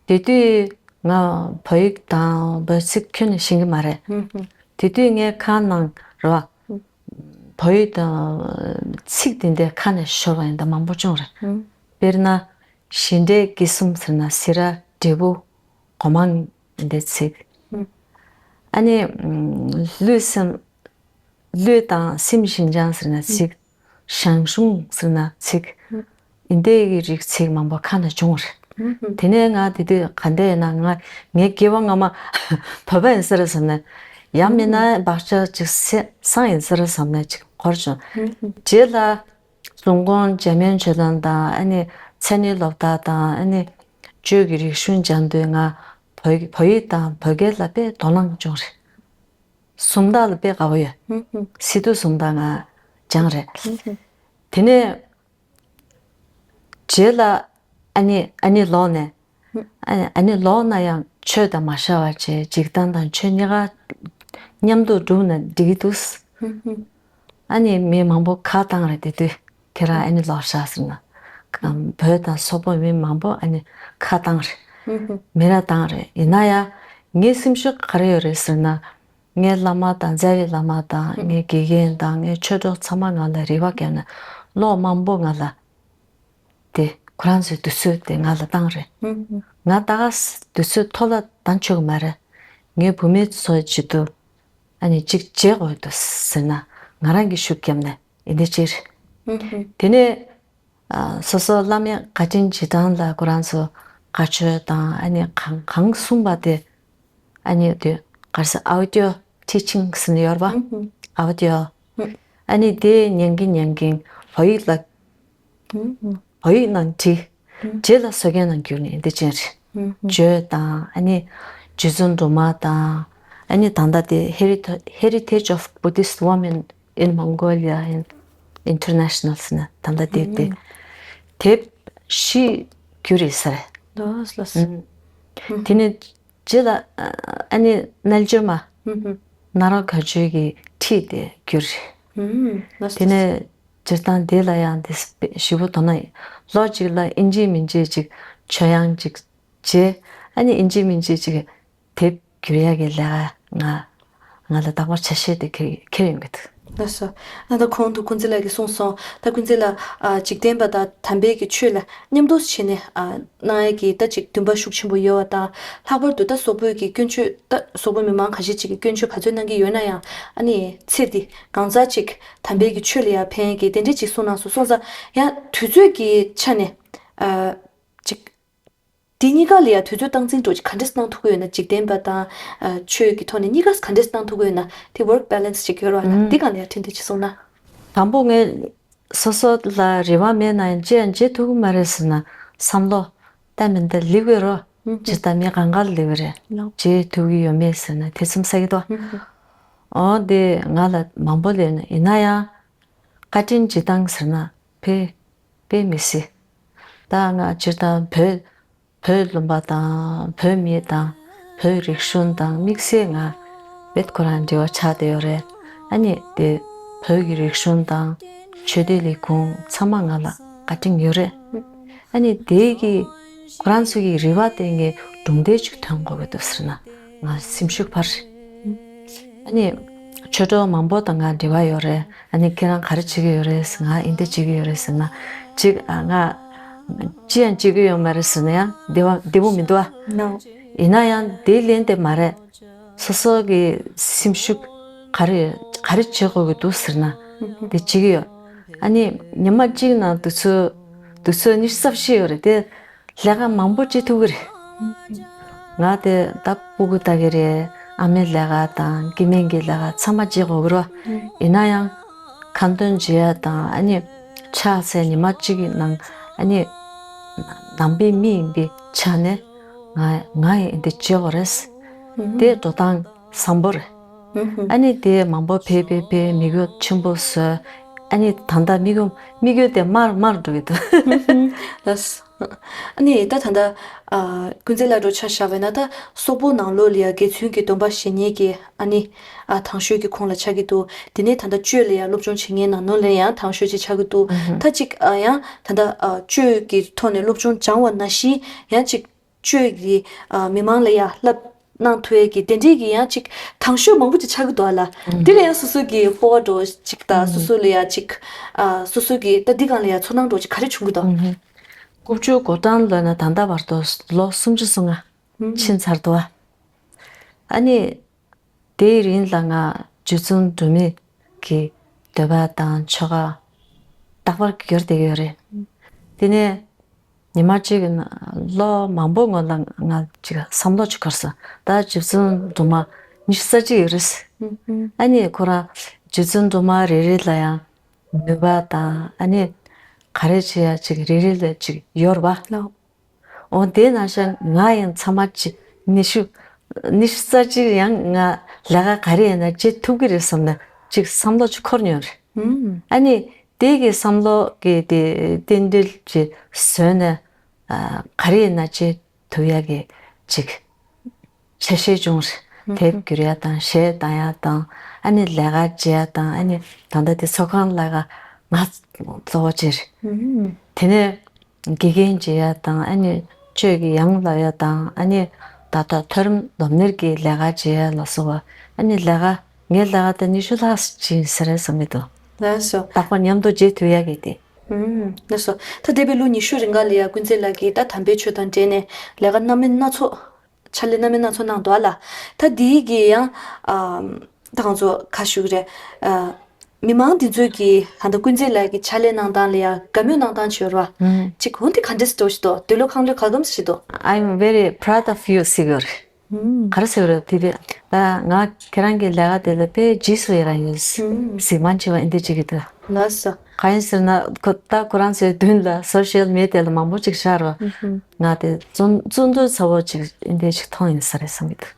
དེ་དུས་ང་བོད་ཡིག་དང་བོད་ཚིག་ཁྱོན་ནས་ཤེས་ཀྱི་མ་རེད། དེ་དུས་ངའི་ཁ་ནང་རེད་བ། བོད་ཡིག་དང་ཚིག་དེ་འདྲའི་ཁ་ནས་ཤོར་བ་ཡིན་ད་མང་པོ་བྱུང་རེད། ཨུ། དཔེར་ན། བཞིན་བྲལ་དགེ་གསུམ་ཟེར་ན་ཟི་ར་འབྲས་བུ་གོ་མང་འདི་ཚིག་ཨ་ནི་ལུས་སེམས་ལུས་དང་སེམས་ཤིན་སྦྱངས་ཟེར་ན་ཚིག་ཞང་ཞུང་ཟེར་ན་ཚིག་ཨིན་དེ་གི་རིགས་ཚིག་མང་པོ་ཁ་ནས་བྱུང་བ་རེད། དེ་ནས་ང་དེ་དུས་ག་འདྲ་ཡིན་ན་ང་ངའི་སྐྱེ་བ་སྔ་མ་བོད་པ་ཡིན་ས་རེད་བསམ་ནས་ཡང་མིན་ན་བག་ཆགས་ཅིག་སེ་སང་ཡིན་ས་རེད་བསམ་ནས་ཅིག་འཁོར་བྱུང་། རྗེས་ལ། གཟུགས་ཁོང་འཇམ་དབྱངས་ཆོས་དང་དང་ཨ་ནི་མཚན་ཉིད་སློབ་གྲྭ་དང་ཨ་ནི་ཆོས་ཀྱི་རིག་གཞུང་སྦྱང་དུས་ང་བོད་བོད་ཡིག་དང་བོད་སྐད་ལ་དཔེ་དོ་སྣང་བྱུང་རེད། སུམ་རྟགས་ལ་དཔེ་དགའ་པོ་ཡོད། སི་ཏུ་སུམ་རྟགས་ང་སྦྱངས་རེད། དེ་ནས་རྗེས་ལ་ཨ་ནི་ཨ་ནི་ལོག་ནས་ཨ་ནི་ཨ་ནི་ལོག་ན་ཡང་ཆོས་དང་མ་ཤར་བ་བྱས་འཇིག་རྟེན་དང་ཆོས་གཉིས་ཀ་མཉམ་དུ་བསྒྲུབས་ན་འགྲིག་གི་འདུག་ཨ་ནི་མི་མང་པོ་ཁ་བཏང་རེད་དེ་དུས་ཁྱེད་རང་ཨ་ནི་ལོག་ཤག་ཟེར་ན། བོད་དང་སོག་པོ་མི་མང་པོ་ཨ་ནི་ཁ་བཏང་རེད། མི་ར་བཏང་རེད་ཡིན་ན་ཡང་ངའི་སེམས་ཤུགས་ག་རེ་ཡོད་རེད་ཟེར་ན། ངའི་བླ་མ་དང་རྩ་བའི་བླ་མ་དང་ངའི་དགེ་རྒན་དང་ངའི་ཆོས་གྲོགས་ཚང་མ་ང་ལ་རེ་བ་བརྒྱབ་ནས་ལོ་མང་པོ་ང་ལ་དེ་ཁོ་རང་ཚོའི་དུས་ཚོད་དེ་ང་ལ་བཏང་རེད། ང་ད་ག་ས་དུས་ཚོད་ཐོག་ལ་བཏང་ཆོག་གི་མ་རེད། ངའི་བུད་མེད་ཚོའི་བྱེད་དུ་ཨ་ནི་གཅིག་བྱེད་དགོས་འདུག་ཟེར་ན་ང་རང་གིས་ཤུགས་བརྒྱབ་ནས་ཡིན་དེ་ཅིར། དེ་ནས་ཨ་སོ་སོ་བླ་མའི་བཀའ་དྲིན་རྗེས་དྲན་ལ་ཁོ་རང་ཚོ་བཀའ་ཆོས་དང་ཨ་ནི་གང་གང་གསུངས་པ་དེ་ཨ་ནི་དེ་ག་རེ་ཟེར་audio teaching་ཟེར་ནས་ཡོད་རེད་པ། audio་ཨ་ནི་དེ་ཉན་གིན་ཉན་གིན་བོད་ཡིག་ལ་བོད་ཡིག་ནང་བྲིས། རྗེས་ལ་བཟོ་མཁན་ནང་བསྒྱུར་ནས་འདི་ཅན་རེད། བརྗོད་དང་ཨ་ནི་རྗེ་བཙུན་སྒྲོལ་མ་དང་ཨ་ནི་ད་ལྟ་དེ་Heritage of Buddhist Women in Mongolia and International་ཟེར་ན་ད་ལྟ་དེབ་དེ་དེབ་བཞི་བསྒྱུར་རེད་ཟེར། ལོས་ལོས། དེ་ནས་རྗེས་ལ་ཨ་ནི་རྣལ་འབྱོར་མ་ནཱ་རོ་དགའ་ཆོས་ཀྱི་ཁྲིད་དེ་བསྒྱུར་རེད། དེ་ནས་སྤྱིར་བཏང་འདི་ལ་ཡང་འདི་ཞིབ་པོ་དོ་སྣང་ཡོད། ལོ་གཅིག་ལ་ཨིན་ཇི་མིན་ཇི་ཅིག་ཆོས་དབྱངས་ཅིག་བྱས་ཨ་ནི་ཨིན་ཇི་མིན་ཇི་ཅིག་དེབ་བསྒྱུར་ཡག་གི་ལས་ཀ་ང་ང་ལ་རྟག་པར་ཆ་ཤས་དེ་ཁྱེར་ཁྱེར་ཡོང་གི་འདུག་ལགས་སོ། ཨ་ད་གོང་དུ་ཀུན་གཟིགས་ལགས་ཀྱིས་གསུངས་སོང་། ད་ཀུན་གཟིགས་ལགས་ཨ་འཇིག་རྟེན་པ་དང་དམ་པའི་གི་ཆོས་ལ་མཉམ་དུ་བྱས་ནས་ཨ་གནང་ཡག་གི་ད་ཅིག་འདུན་པ་ཤུགས་ཆེན་པོ་ཡོད་པ་དང་། ལྷག་པར་དུ་ད་སོག་པོའི་གི་སྐྱོན་བརྗོད་ད་སོག་པོ་མི་མང་ཁ་ཤས་ཅིག་གི་སྐྱོན་བརྗོད་ག་ཚོད་གནང་གི་ཡོད་ན་ཡང་ཨ་ནི་ཚེ་འདི་གང་ཙམ་ཅིག་དམ་པའི་གི་ཆོས་ལ་ཡང་ཕན་ཡག་གི་དེ་འདྲ་ཅིག་གསུངས་གནང་སོང་། སོང་ཙང་ཡང་དུས་ཚོད་ཀྱི་ཆ་ནས་ཨ་ཅིག་དེ་གཉིས་ཀ་ལ་ཡང་དུས་ཚོད་སྟངས་འཛིན་འདྲ་ཅིག་ག་འདྲས་གནང་ཐུབ་ཀྱི་ཡོད་ན། འཇིག་རྟེན་པ་དང་ཨ་ཆོས་ཀྱི་ཐོག་ནས་གཉིས་ཀ་ག་འདྲས་གནང་ཐུབ་ཀྱི་ཡོད་ན། དེ་work balance་ཅིག་ཡོད་རེད་བ་ན། དེ་སྒང་ལ་ཡང་ཁྲིད་འདོད་ཅིག་གསུངས་ན། དང་པོ་ངས་སོ་སོ་ལ་རེ་བ་མེད་ན་ཡང་བྱེད་ཡང་བྱེད་ཐུབ་ཀྱི་མ་རེད་ཟེར་ན་བསམ་བློ་གཏན་མིན་འདི་ལེགས་པའི་རོ། ཇི་ལྟར་མི་གང་ག་ལེགས་པའི་རེད། བྱེད་ཐུབ་ཀྱི་ཡོད་མེད་ཟེར་ན་ཐེ་ཚོམ་ཟ་གི་འདུག་འོ་དེ་ང་ལ་མང་པོ་ལས་ན་ཡིན་ན་ཡང་བཀའ་དྲིན་རྗེས་བཏང་ཟེར་ན་ཕེ་དཔེ་མི་སྲིད། ད་ང་སྤྱིར་བཏང་བོད་བོད་ལུང་པ་དང་བོད་མི་དང་བོད་རིག་གཞུང་དང་དམིགས་བསལ་ང་བེད་ཁོ་རང་འབྲེལ་བ་ཆགས་བསྡད་ཡོད་རེད། ཨ་ནི་དེ་བོད་ཀྱི་རིག་གཞུང་དང་ཆོས་སྡེ་ལས་ཁུངས་ཚང་མ་ང་ལ་བཀའ་དྲིན་ཡོད་རེད། ཨ་ནི་དེ་གི་ཁོ་རང་ཚོ་གི་རེ་བ་དེ་ངས་གྲུབ་འབྲས་ཅིག་ཐོན་དགོས་ཀྱི་འདུག་ཟེར་ན་ང་སེམས་ཤུགས་འཕར། ཨ་ནི་ཆོས་གྲོགས་མང་པོ་དང་ང་འབྲེལ་བ་ཡོད་རེད། ཨ་ནི་ཁྱེད་རང་ག་རེ་བྱེད་ཀྱི་ཡོད་རེད་ཟེར། ང་འདི་འདྲ་བྱེད་ཀྱི་ཡོད་རེད་ཟེར་ན་ཅིག་ཨ་ང་ཅི་ཡང་བྱེད་ཀྱི་ཡོད་མ་རེད་ཟེར་ན་ཡང་བདེ་བ་བདེ་པོ་མི་འདུག་ཨ། ཡིན་ན་ཡང་དེ་ལན་དེ་མ་རེད། སོ་སོ་གི་སེམས་ཤུགས་ག་རེ་ག་རེ་བྱེད་དགོས་ཀྱི་འདུག་ཟེར་ན་དེ་བྱེད་ཀྱི་ཡོད། ཨ་ནི་ཉི་མ་གཅིག་ནང་དུས་ཚོད་དུས་ཚོད་ཉི་ཤུ་རྩ་བཞི་ཡོད་རེད་དེ། ལས་ཀ་མང་པོ་བྱེད་ཐུབ་ཀྱི་རེད། ང་དེ་ད་སྤུ་གུ་ལྟ་གི་རེད། ཨ་མའི་ལས་ཀ་དང་སྐྱེ་དམན་གྱི་ལས་ཀ་ཚང་མ་བྱེད་དགོས་ཀྱི་རེད། ཡིན་ན་ཡང་ཁ་འདོན་བྱེད་ཡ་དང་ཨ་ནི་ཕྱག་འཚལ་ཉི་མ་གཅིག་གི་ནང་ཨ་ནི་ནང་པའི་མི་ཡིན་པའི་ཆ་ནས་ང་ང་ཡིས་འདི་བྱེད་དགོས་རེད། དེ་འགྲོ་སྟངས་བཟང་པོ་རེད། ཨ་ནི་དེ་མང་པོ་ཕེབས་ཕེབས་ཕེབས་མི་རྒྱུ་ཆེན་པོ་བཟོས། ཨ་ནི་ད་ལྟ་མི་རྒྱུ་མི་རྒྱུ་དེ་དམར་དམར་འགྲོ་གི་འདུག་ལགས། ཨ་ནི་ད་ད་ལྟ་ཨ་ཀུན་གཟིགས་ལགས་འགྲོ་ཆ་བཞག་པ་ཡིན་ན་ད་སོག་པོ་ནང་ལོགས་ལ་ཡ་དགེ་ཚུལ་གྱི་སྡོམ་པ་བཞེས་མཁན་གྱི་ཨ་ནི་ཨ་དང་ཤོས་ཀྱི་ཁོངས་ལ་ཆགས་ཀྱི་འདུག་དེ་ནས་ད་ལྟ་གཅོད་ལ་ཡ་སློབ་སྦྱོང་བྱེད་མཁན་ནང་ནང་ལ་ཡང་དང་ཤོས་ཅིག་ཆགས་ཀྱི་འདུག་ད་ཅིག་ཨ་ཡང་ད་ལྟ་ཨ་གཅོད་ཀྱི་ཐོག་ནས་སློབ་སྦྱོང་སྦྱངས་པ་ནང་བཞིན་ཡང་ཅིག་གཅོད་ཀྱི་ཨ་མི་མང་ལ་ཡ་བསླབ་ གནང་ཐུབ་ཡས་ཀྱི་དེ་འདྲས་ཀྱི་ཡང་ཅིག་དང་ཤོས་མང་པོ་ཅིག་ཆགས་ཀྱི་འདུག་ཨ་ལ། ཨུམ། དེ་ལ་ཡང་སོ་སོ་གི་སྤོབས་པ་འདྲ་བོ་ཅིག་དང་། ཨུམ། སོ་སོ་ལ་ཡང་ཅིག་ཨ་སོ་སོ་གི་ད་འདི་སྒང་ལ་ཡང་ཚོར་སྣང་འདྲ་བོ་ཅིག་ག་རེ་བྱུང་གི་འདུག་ཨུམ། དགུ་བཅུ་གོ་གྲངས་ལོན་ནས་ད་ལྟ་བར་དུ་ལོ་སུམ་ཅུ་སོ་ལྔ་ཨུམ། ཕྱིན་ཚར་འདུག་ཨ། ཨ་ནི། དེའི་རིང་ལ་ང་རྗེ་བཙུན་སྒྲོལ་མའི་གི་འདོད་པ་དང་ཆོ་ག་རྟག་པར་འགྱུར་བསྡད་ཡོད་རེད། དེ་ནས་ཉི་མ་གཅིག་གི་ནང་ལོ་མང་པོ་སྔོན་ལ་ང་ཅིག་བསམ་བློ་ཅིག་འཁོར་སོང་། ད་རྗེ་བཙུན་སྒྲོལ་མ་ཉི་ཤུ་རྩ་གཅིག་ཡོད་རེད། ཨ་ནི་ཁོ་རང་རྗེ་བཙུན་སྒྲོལ་མ་རེ་རེ་ལ་ཡང་ནུས་པ་དང་། ཨ་ནི་ག་རེ་བྱེད་ཡ་ཅིག་རེ་རེ་ལ་ཅིག་ཡོད་རེད་པ། ལགས། འོ་དེ་ནང་བཞིན་ང་ཡང་ཚང་མ་ཅིག་ཉི་ཤུ་ཉི་ཤུ་རྩ་གཅིག་ཡང་ང་ལས་ཀ་ག་རེ་ཡིན་ན་བྱེད་ཐུབ་ཀྱི་རེད་བསམ་ནས་ཅིག་བསམ་བློ་ཅིག་འཁོར་མྱོང་རེད། ཨུམ། ཨ་ནི་དེ་གི་བསམ་བློ་གི་དེ་རྟེན་འབྲེལ་ཅིག་བཟོས་ནས། ཨ་ག་རེ་ཡིན་ན་བྱེད་ཐུབ་ཡ་གི་ཅིག་ཆ་ཤས་བྱུང་རེད། ཨུམ། དེབ་བསྒྱུར་ཡ་དང་། གཞས་བཏང་ཡ་དང་། ཨ་ནི་ལས་ཀ་བྱེད་ཡ་དང་། ཨ་ནི་ད་ལྟ་དེ་ཚོགས་ཁང་ལས་ཀ་ང་གཙོ་བོ་བྱེད་རེད། ཨུམ། དེ་ནས། དགེ་རྒན་བྱེད་ཡ་དང་། ཨ་ནི་ཆོས་ཀྱི་ཡང་ལབ་ཡ་དང་། ཨ་ནི་ད་ལྟ་མཐོ་རིམ་སློབ་གཉེར་གྱི་ལས་ཀ་བྱེད་ཡ་ལ་སོགས་པ། ཨ་ནི་ལས་ཀ་ངའི་ལས་ཀ་དེ་ཉི་ཤུ་ལྷག་ཅིག་ཡིན་ས་རེད་བསམ་གྱི་འདུག་ལགས་སོ། རྟག་པར་མཉམ་དུ་བྱེད་ཐུབ་ཡ་གི་དེ། ཨུམ། ལགས་སོ། ད་འདས་པའི་ལོ་ཉི་ཤུ་རིང་ག་ལ་ཡ་ཀུན་མཛེས་ལགས་ཀྱིས་ད་དམ་པའི་ཆོས་དང་འབྲེལ་ནས་ལས་ཀ་སྣ་མིན་སྣ་ཚོགས། ཕྱག་ལས་སྣ་མིན་སྣ་ཚོགས་གནང་འདུག་ཨ་ལ། ད་འདིའི་གི་ཡང་ཨ་ད་ང་ཚོ་ག་ཞུ་གི་རེད། ཨ་མི་མང་འདི་ཚོས་ཀྱི་ད་ལྟ་ཀུན་མཛེས་ལགས་ཀྱི་ཕྱག་ལས་གནང་སྟངས་ལ་ཡང་དགའ་མོས་གནང་སྟངས་བྱོས་ར། ཨུམ། ཅིག་འོ་འདི་ག་འདྲས་འདྲ་བོ་ཞིག་འདུག་འདོད་བློ་ཁེངས་ལོས་ག་གམ་ཞིག་འདུག I'm very proud of you ཟེར་གྱི་ཡོད་རེད། ཨུམ། ག་རེ་ཟེར་གྱི་རེད་དེ་དེ། ད་ང་ཁྱེད་རང་གི་ལས་ཀ་དེ་ལ་དཔེ་རྗེས་སུ་ཡི་རང་ཡོད་ཟེར་མ་བྱས་པ་འདི་འདྲས་ཅིག་གི་འདུག་ལགས་སོ། གང་ཡིན་ཟེར་ན་ཁོ་ད་ཁོ་རང་ཚོའི་མདུན་ལ་སོ་ཤལ་མི་ཌི་ཡ་ལ་མང་པོ་ཅིག་ཤར་བ། ང་དེ་བཙོན་བཙོན་འདུལ་ཚ་བོ་ཅིག་འདི་འདྲས་ཅིག་མཐོང་ཡིན་ས་རེད་བསམ་གྱི་འདུག་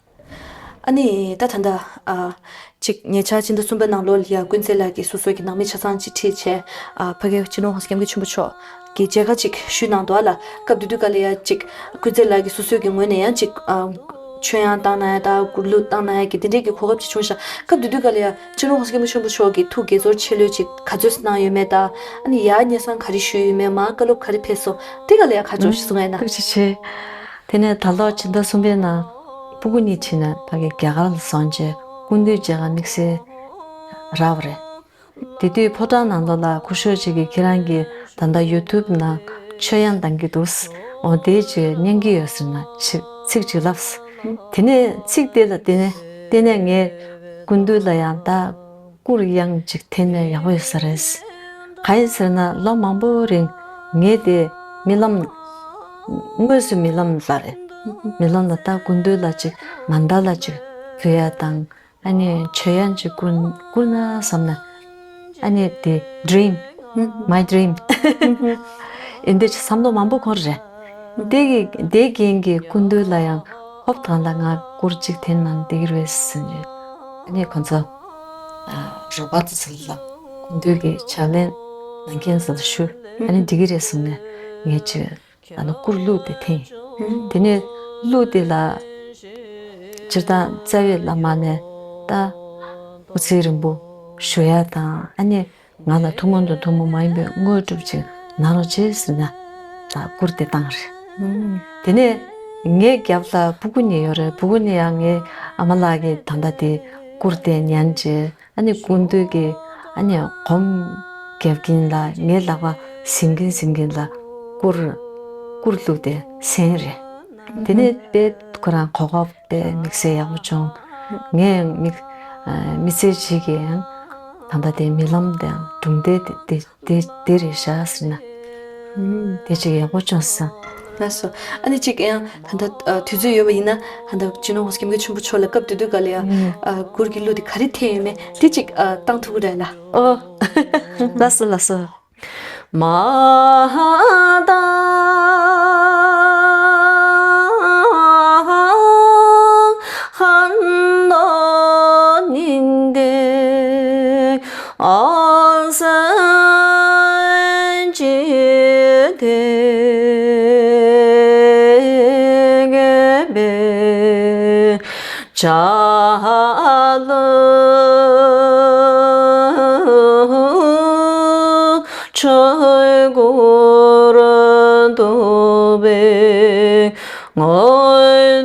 ཨ་ནི་ད་ད་ལྟ་ཨ་ཅིག་ཉེ་ཆར་ཕྱི་ཟླ་གསུམ་པའི་ནང་ལོགས་ལ་ཡ་ཀུན་མཛེས་ལགས་ཀྱིས་སོ་སོ་གི་ནང་མི་ཆ་ཚང་ཅིག་ཁྲིད་བྱས། ཨ་ཕ་གི་སྤྱི་ནོར་༸གོང་ས་༸སྐྱབས་མགོན་ཆེན་པོ་མཆོག་གི་མཇལ་ཁ་ཅིག་ཞུས་གནང་འདུག་ཨ་ལ། སྐབས་དེ་དུས་ག་ལ་ཡ་ཅིག་ཀུན་མཛེས་ལགས་ཀྱིས་སོ་སོའི་གི་ངོས་ནས་ཡང་ཅིག་ཨ་ཆོས་དབྱངས་བཏང་གནང་ཡ་དང་། གུར་གླུ་བཏང་གནང་ཡ་གི་དེ་འདྲས་ཀྱི་གོ་སྐབས་ཅིག་བྱུང་ཤག་སྐབས་དེ་དུས་ག་ལ་ཡ་སྤྱི་ནོར་༸གོང་ས་༸སྐྱབས་མགོན་ཆེན་པོ་མཆོག་གིས་ཐུགས་དགྱེས་ཚོར་ཆེ་ལོས་ཅིག་ག་ཚོད་གནང་ཡོད་མེད་དང་། ཨ་ནི་ཡར་སྙན་སེང་ག་རེ་ཞུས་ཡོད་མེད། མར་བཀའ་སློབ་ག་རེ་ཕེབས་སོང་། དེ་ག་ལ་ཡ་ཁ་ཕྱོགས་ཤིག་གསུང་ཡ་ན། ཐུགས་རྗེ་ཆེ། དེ་ནས་ད་ལོ་ཕྱི་ཟླ་གསུམ་པའི་ནང་སྤུ་གུ་གཉིས་ཁྲིད་ནས་ཕ་གི་རྒྱ་གར་ལ་སོང་བྱས་སྐུ་མདུན་མཇལ་ཁ་དམིགས་བསལ་རག་པ་རེད། དེ་དུས་ཕོ་བྲང་ནང་ལོགས་ལ་སྐུ་ཞབས་ཅིག་གིས་ཁྱེད་རང་གི་ད་ལྟ་ཡུ་ཊུབ་ནང་ཆོས་དབྱངས་གཏང་གི་འདུག་འོ་དེ་ཅིག་ཉན་གྱི་ཡོད་ཟེར་ན་ཅིག་ཚིག་ཅིག་ལབ། དེ་ནས་ཚིག་དེ་ལ་བརྟེན་ནས་བརྟེན་ནས་ངས་སྐུ་མདུན་ལ་ཡང་ད་སྐུར་དབྱངས་ཅིག་འཐེན་ན་ཡག་པོ་ཡོད་ས་རེད། གང་ཡིན་ཟེར་ན་ལོ་མང་པོའི་རིང་ངས་དེ་རྨི་ལམ། དངོས་སུ་རྨི་ལམ་ལ་རེད། རྨི་ལམ་ལ་ད་སྐུ་མདུན་ལ་ཅིག་མཎྜལ་ལ་ཅིག་ཕུལ་ཡ་དང་། ཨ་ནི་ཆོས་དབྱངས་ཅིག་བསྐུར་བསྐུར་ན་བསམ་ན། ཨ་ནི་དེ་ཌི་རིམ། མའི་ཌི་རིམ། ཨེ་འདི་ཅིག་བསམ་བློ་མང་པོ་འཁོར་རེད། དེ་གི་དེ་རྐྱེན་གྱིས་སྐུ་མདུན་ལ་ཡང་ཧོབ་ཐང་ལ་ང་སྐུར་གཅིག་འཐེན་ན་བདེ་གི་རེད་ཟེར་ནས། ཨ་ནི་ཁོང་ཚོ་ཨ་རོ་བར་ཚོ་ལ་སྐུ་མདུན་གྱི་ཕྱག་ལེན་གནང་མཁན་ཚོ་ལ་ཞུ། ཨ་ནི་འགྲིག་གི་རེད་གསུངས་ནས་ངས་ཅིག་ཨ་ནི་སྐུར་གླུ་དེ་འཐེན། དེ་ནས་གླུ་དེ་ལ་སྤྱིར་བཏང་རྩ་བའི་བླ་མ་ནས་ད་སྐུ་ཚེ་རིང་པོ་བཞུགས་ཡ་དང་། ཨ་ནི་ང་ལ་ཐུན་མོང་དང་ཐུན་མོང་མ་ཡིན་པའི་དངོས་གྲུབ་ཅིག་གནང་རོགས་བྱེད་ཟེར་ནས་ད་སྐུར་དེ་བཏང་རེད། དེ་ནས་ངའི་རྒྱབ་ལ་སྤུ་གུ་གཉིས་ཡོད་རེད། སྤུ་གུ་གཉིས་ཡང་ངའི་ཨ་མ་ལགས་ཀྱིས་ད་ལྟ་དེ་སྐུར་དེ་ཉན་བྱས། ཨ་ནི་སྐུ་མདུན་གྱི་ཨ་ནི་སྒོམ་རྒྱབ་ཀྱིན་ལ་ངའི་ལག་པ་ཟིན་གྱིན་ཟིན་གྱིན་ལ་སྐུར་སྐུར་གླུ་དེ་གསན་རེད། དེ་ནས་དཔེ་ཁོ་རང་གོ་སྐབས་དཔེ་དམིགས་བསལ་ཡག་པོ་བྱུང་། ངས་ཡང་མི་མི་ཚེ་གཅིག་གི་ཡང་ད་ལྟ་དེ་རྨི་ལམ་དེའང་གྲུབ་འབྲས་དེ་དེ་དེ་རེད་ཤག་ཟེར་ན། དེ་ཅིག་ཡག་པོ་བྱུང་སོང་། ལགས་སོ། ཨ་ནི་ཅིག་ཡང་ད་ལྟ་ཨ་དུས་ཚོད་ཡོད་པ་ཡིན་ན་ད་ལྟ་སྤྱི་ནོར་༸གོང་ས་༸སྐྱབས་མགོན་ཆེན་པོ་མཆོག་ལ་སྐབས་དེ་དུས་ག་ལ་ཡང་ཨ་གུར་གྱི་གླུ་དེ་ག་རེ་འཐེན་ཡོད་མེད་དེ་ཅིག་ཨ་བཏང་ཐུབ་ཀྱི་རེད་ལ། ཨོ། ལགས་སོ་ལགས་སོ། མ་དང་ཧན་དོ་ཉིན་དེ། ཨ་སན་ཅི་དེ་གེ་བེ་ཅ་ལ་ཆོས་སྐོར་དུ་བེ་ངོ་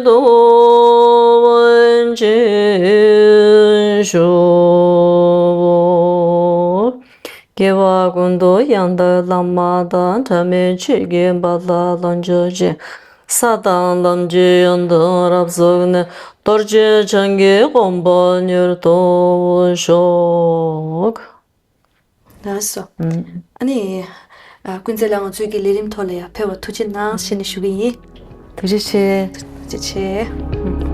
དུ་ ཤོག། སྐྱེ་བ་ཀུན་ཏུ་ཡང་དག་བླ་མ་དང་། འབྲལ་མེད་ཆོས་ཀྱི་དཔལ་ལ་ལོངས་སྤྱོད་ཅིང་། ས་དང་ལམ་གྱི་ཡོན་ཏན་རབ་རྫོགས་ནས། རྡོ་རྗེ་འཆང་གི་དགོངས་པ་མྱུར་ཐོབ་ཤོག། ལགས་སོ། ཨུམ། ཨ་ནི། ཨ། ཀུན་མཛེས་ལགས་ང་ཚོའི་གི་ལས་རིམ་ཐོག་ལ་ཡང་ཕེབས་པར་ཐུགས་རྗེ་གནང་ཞེས་ནས་ཞུ་གི་ཡིན། ཐུགས་རྗེ་ཆེ། ཐུགས་རྗེ་ཆེ།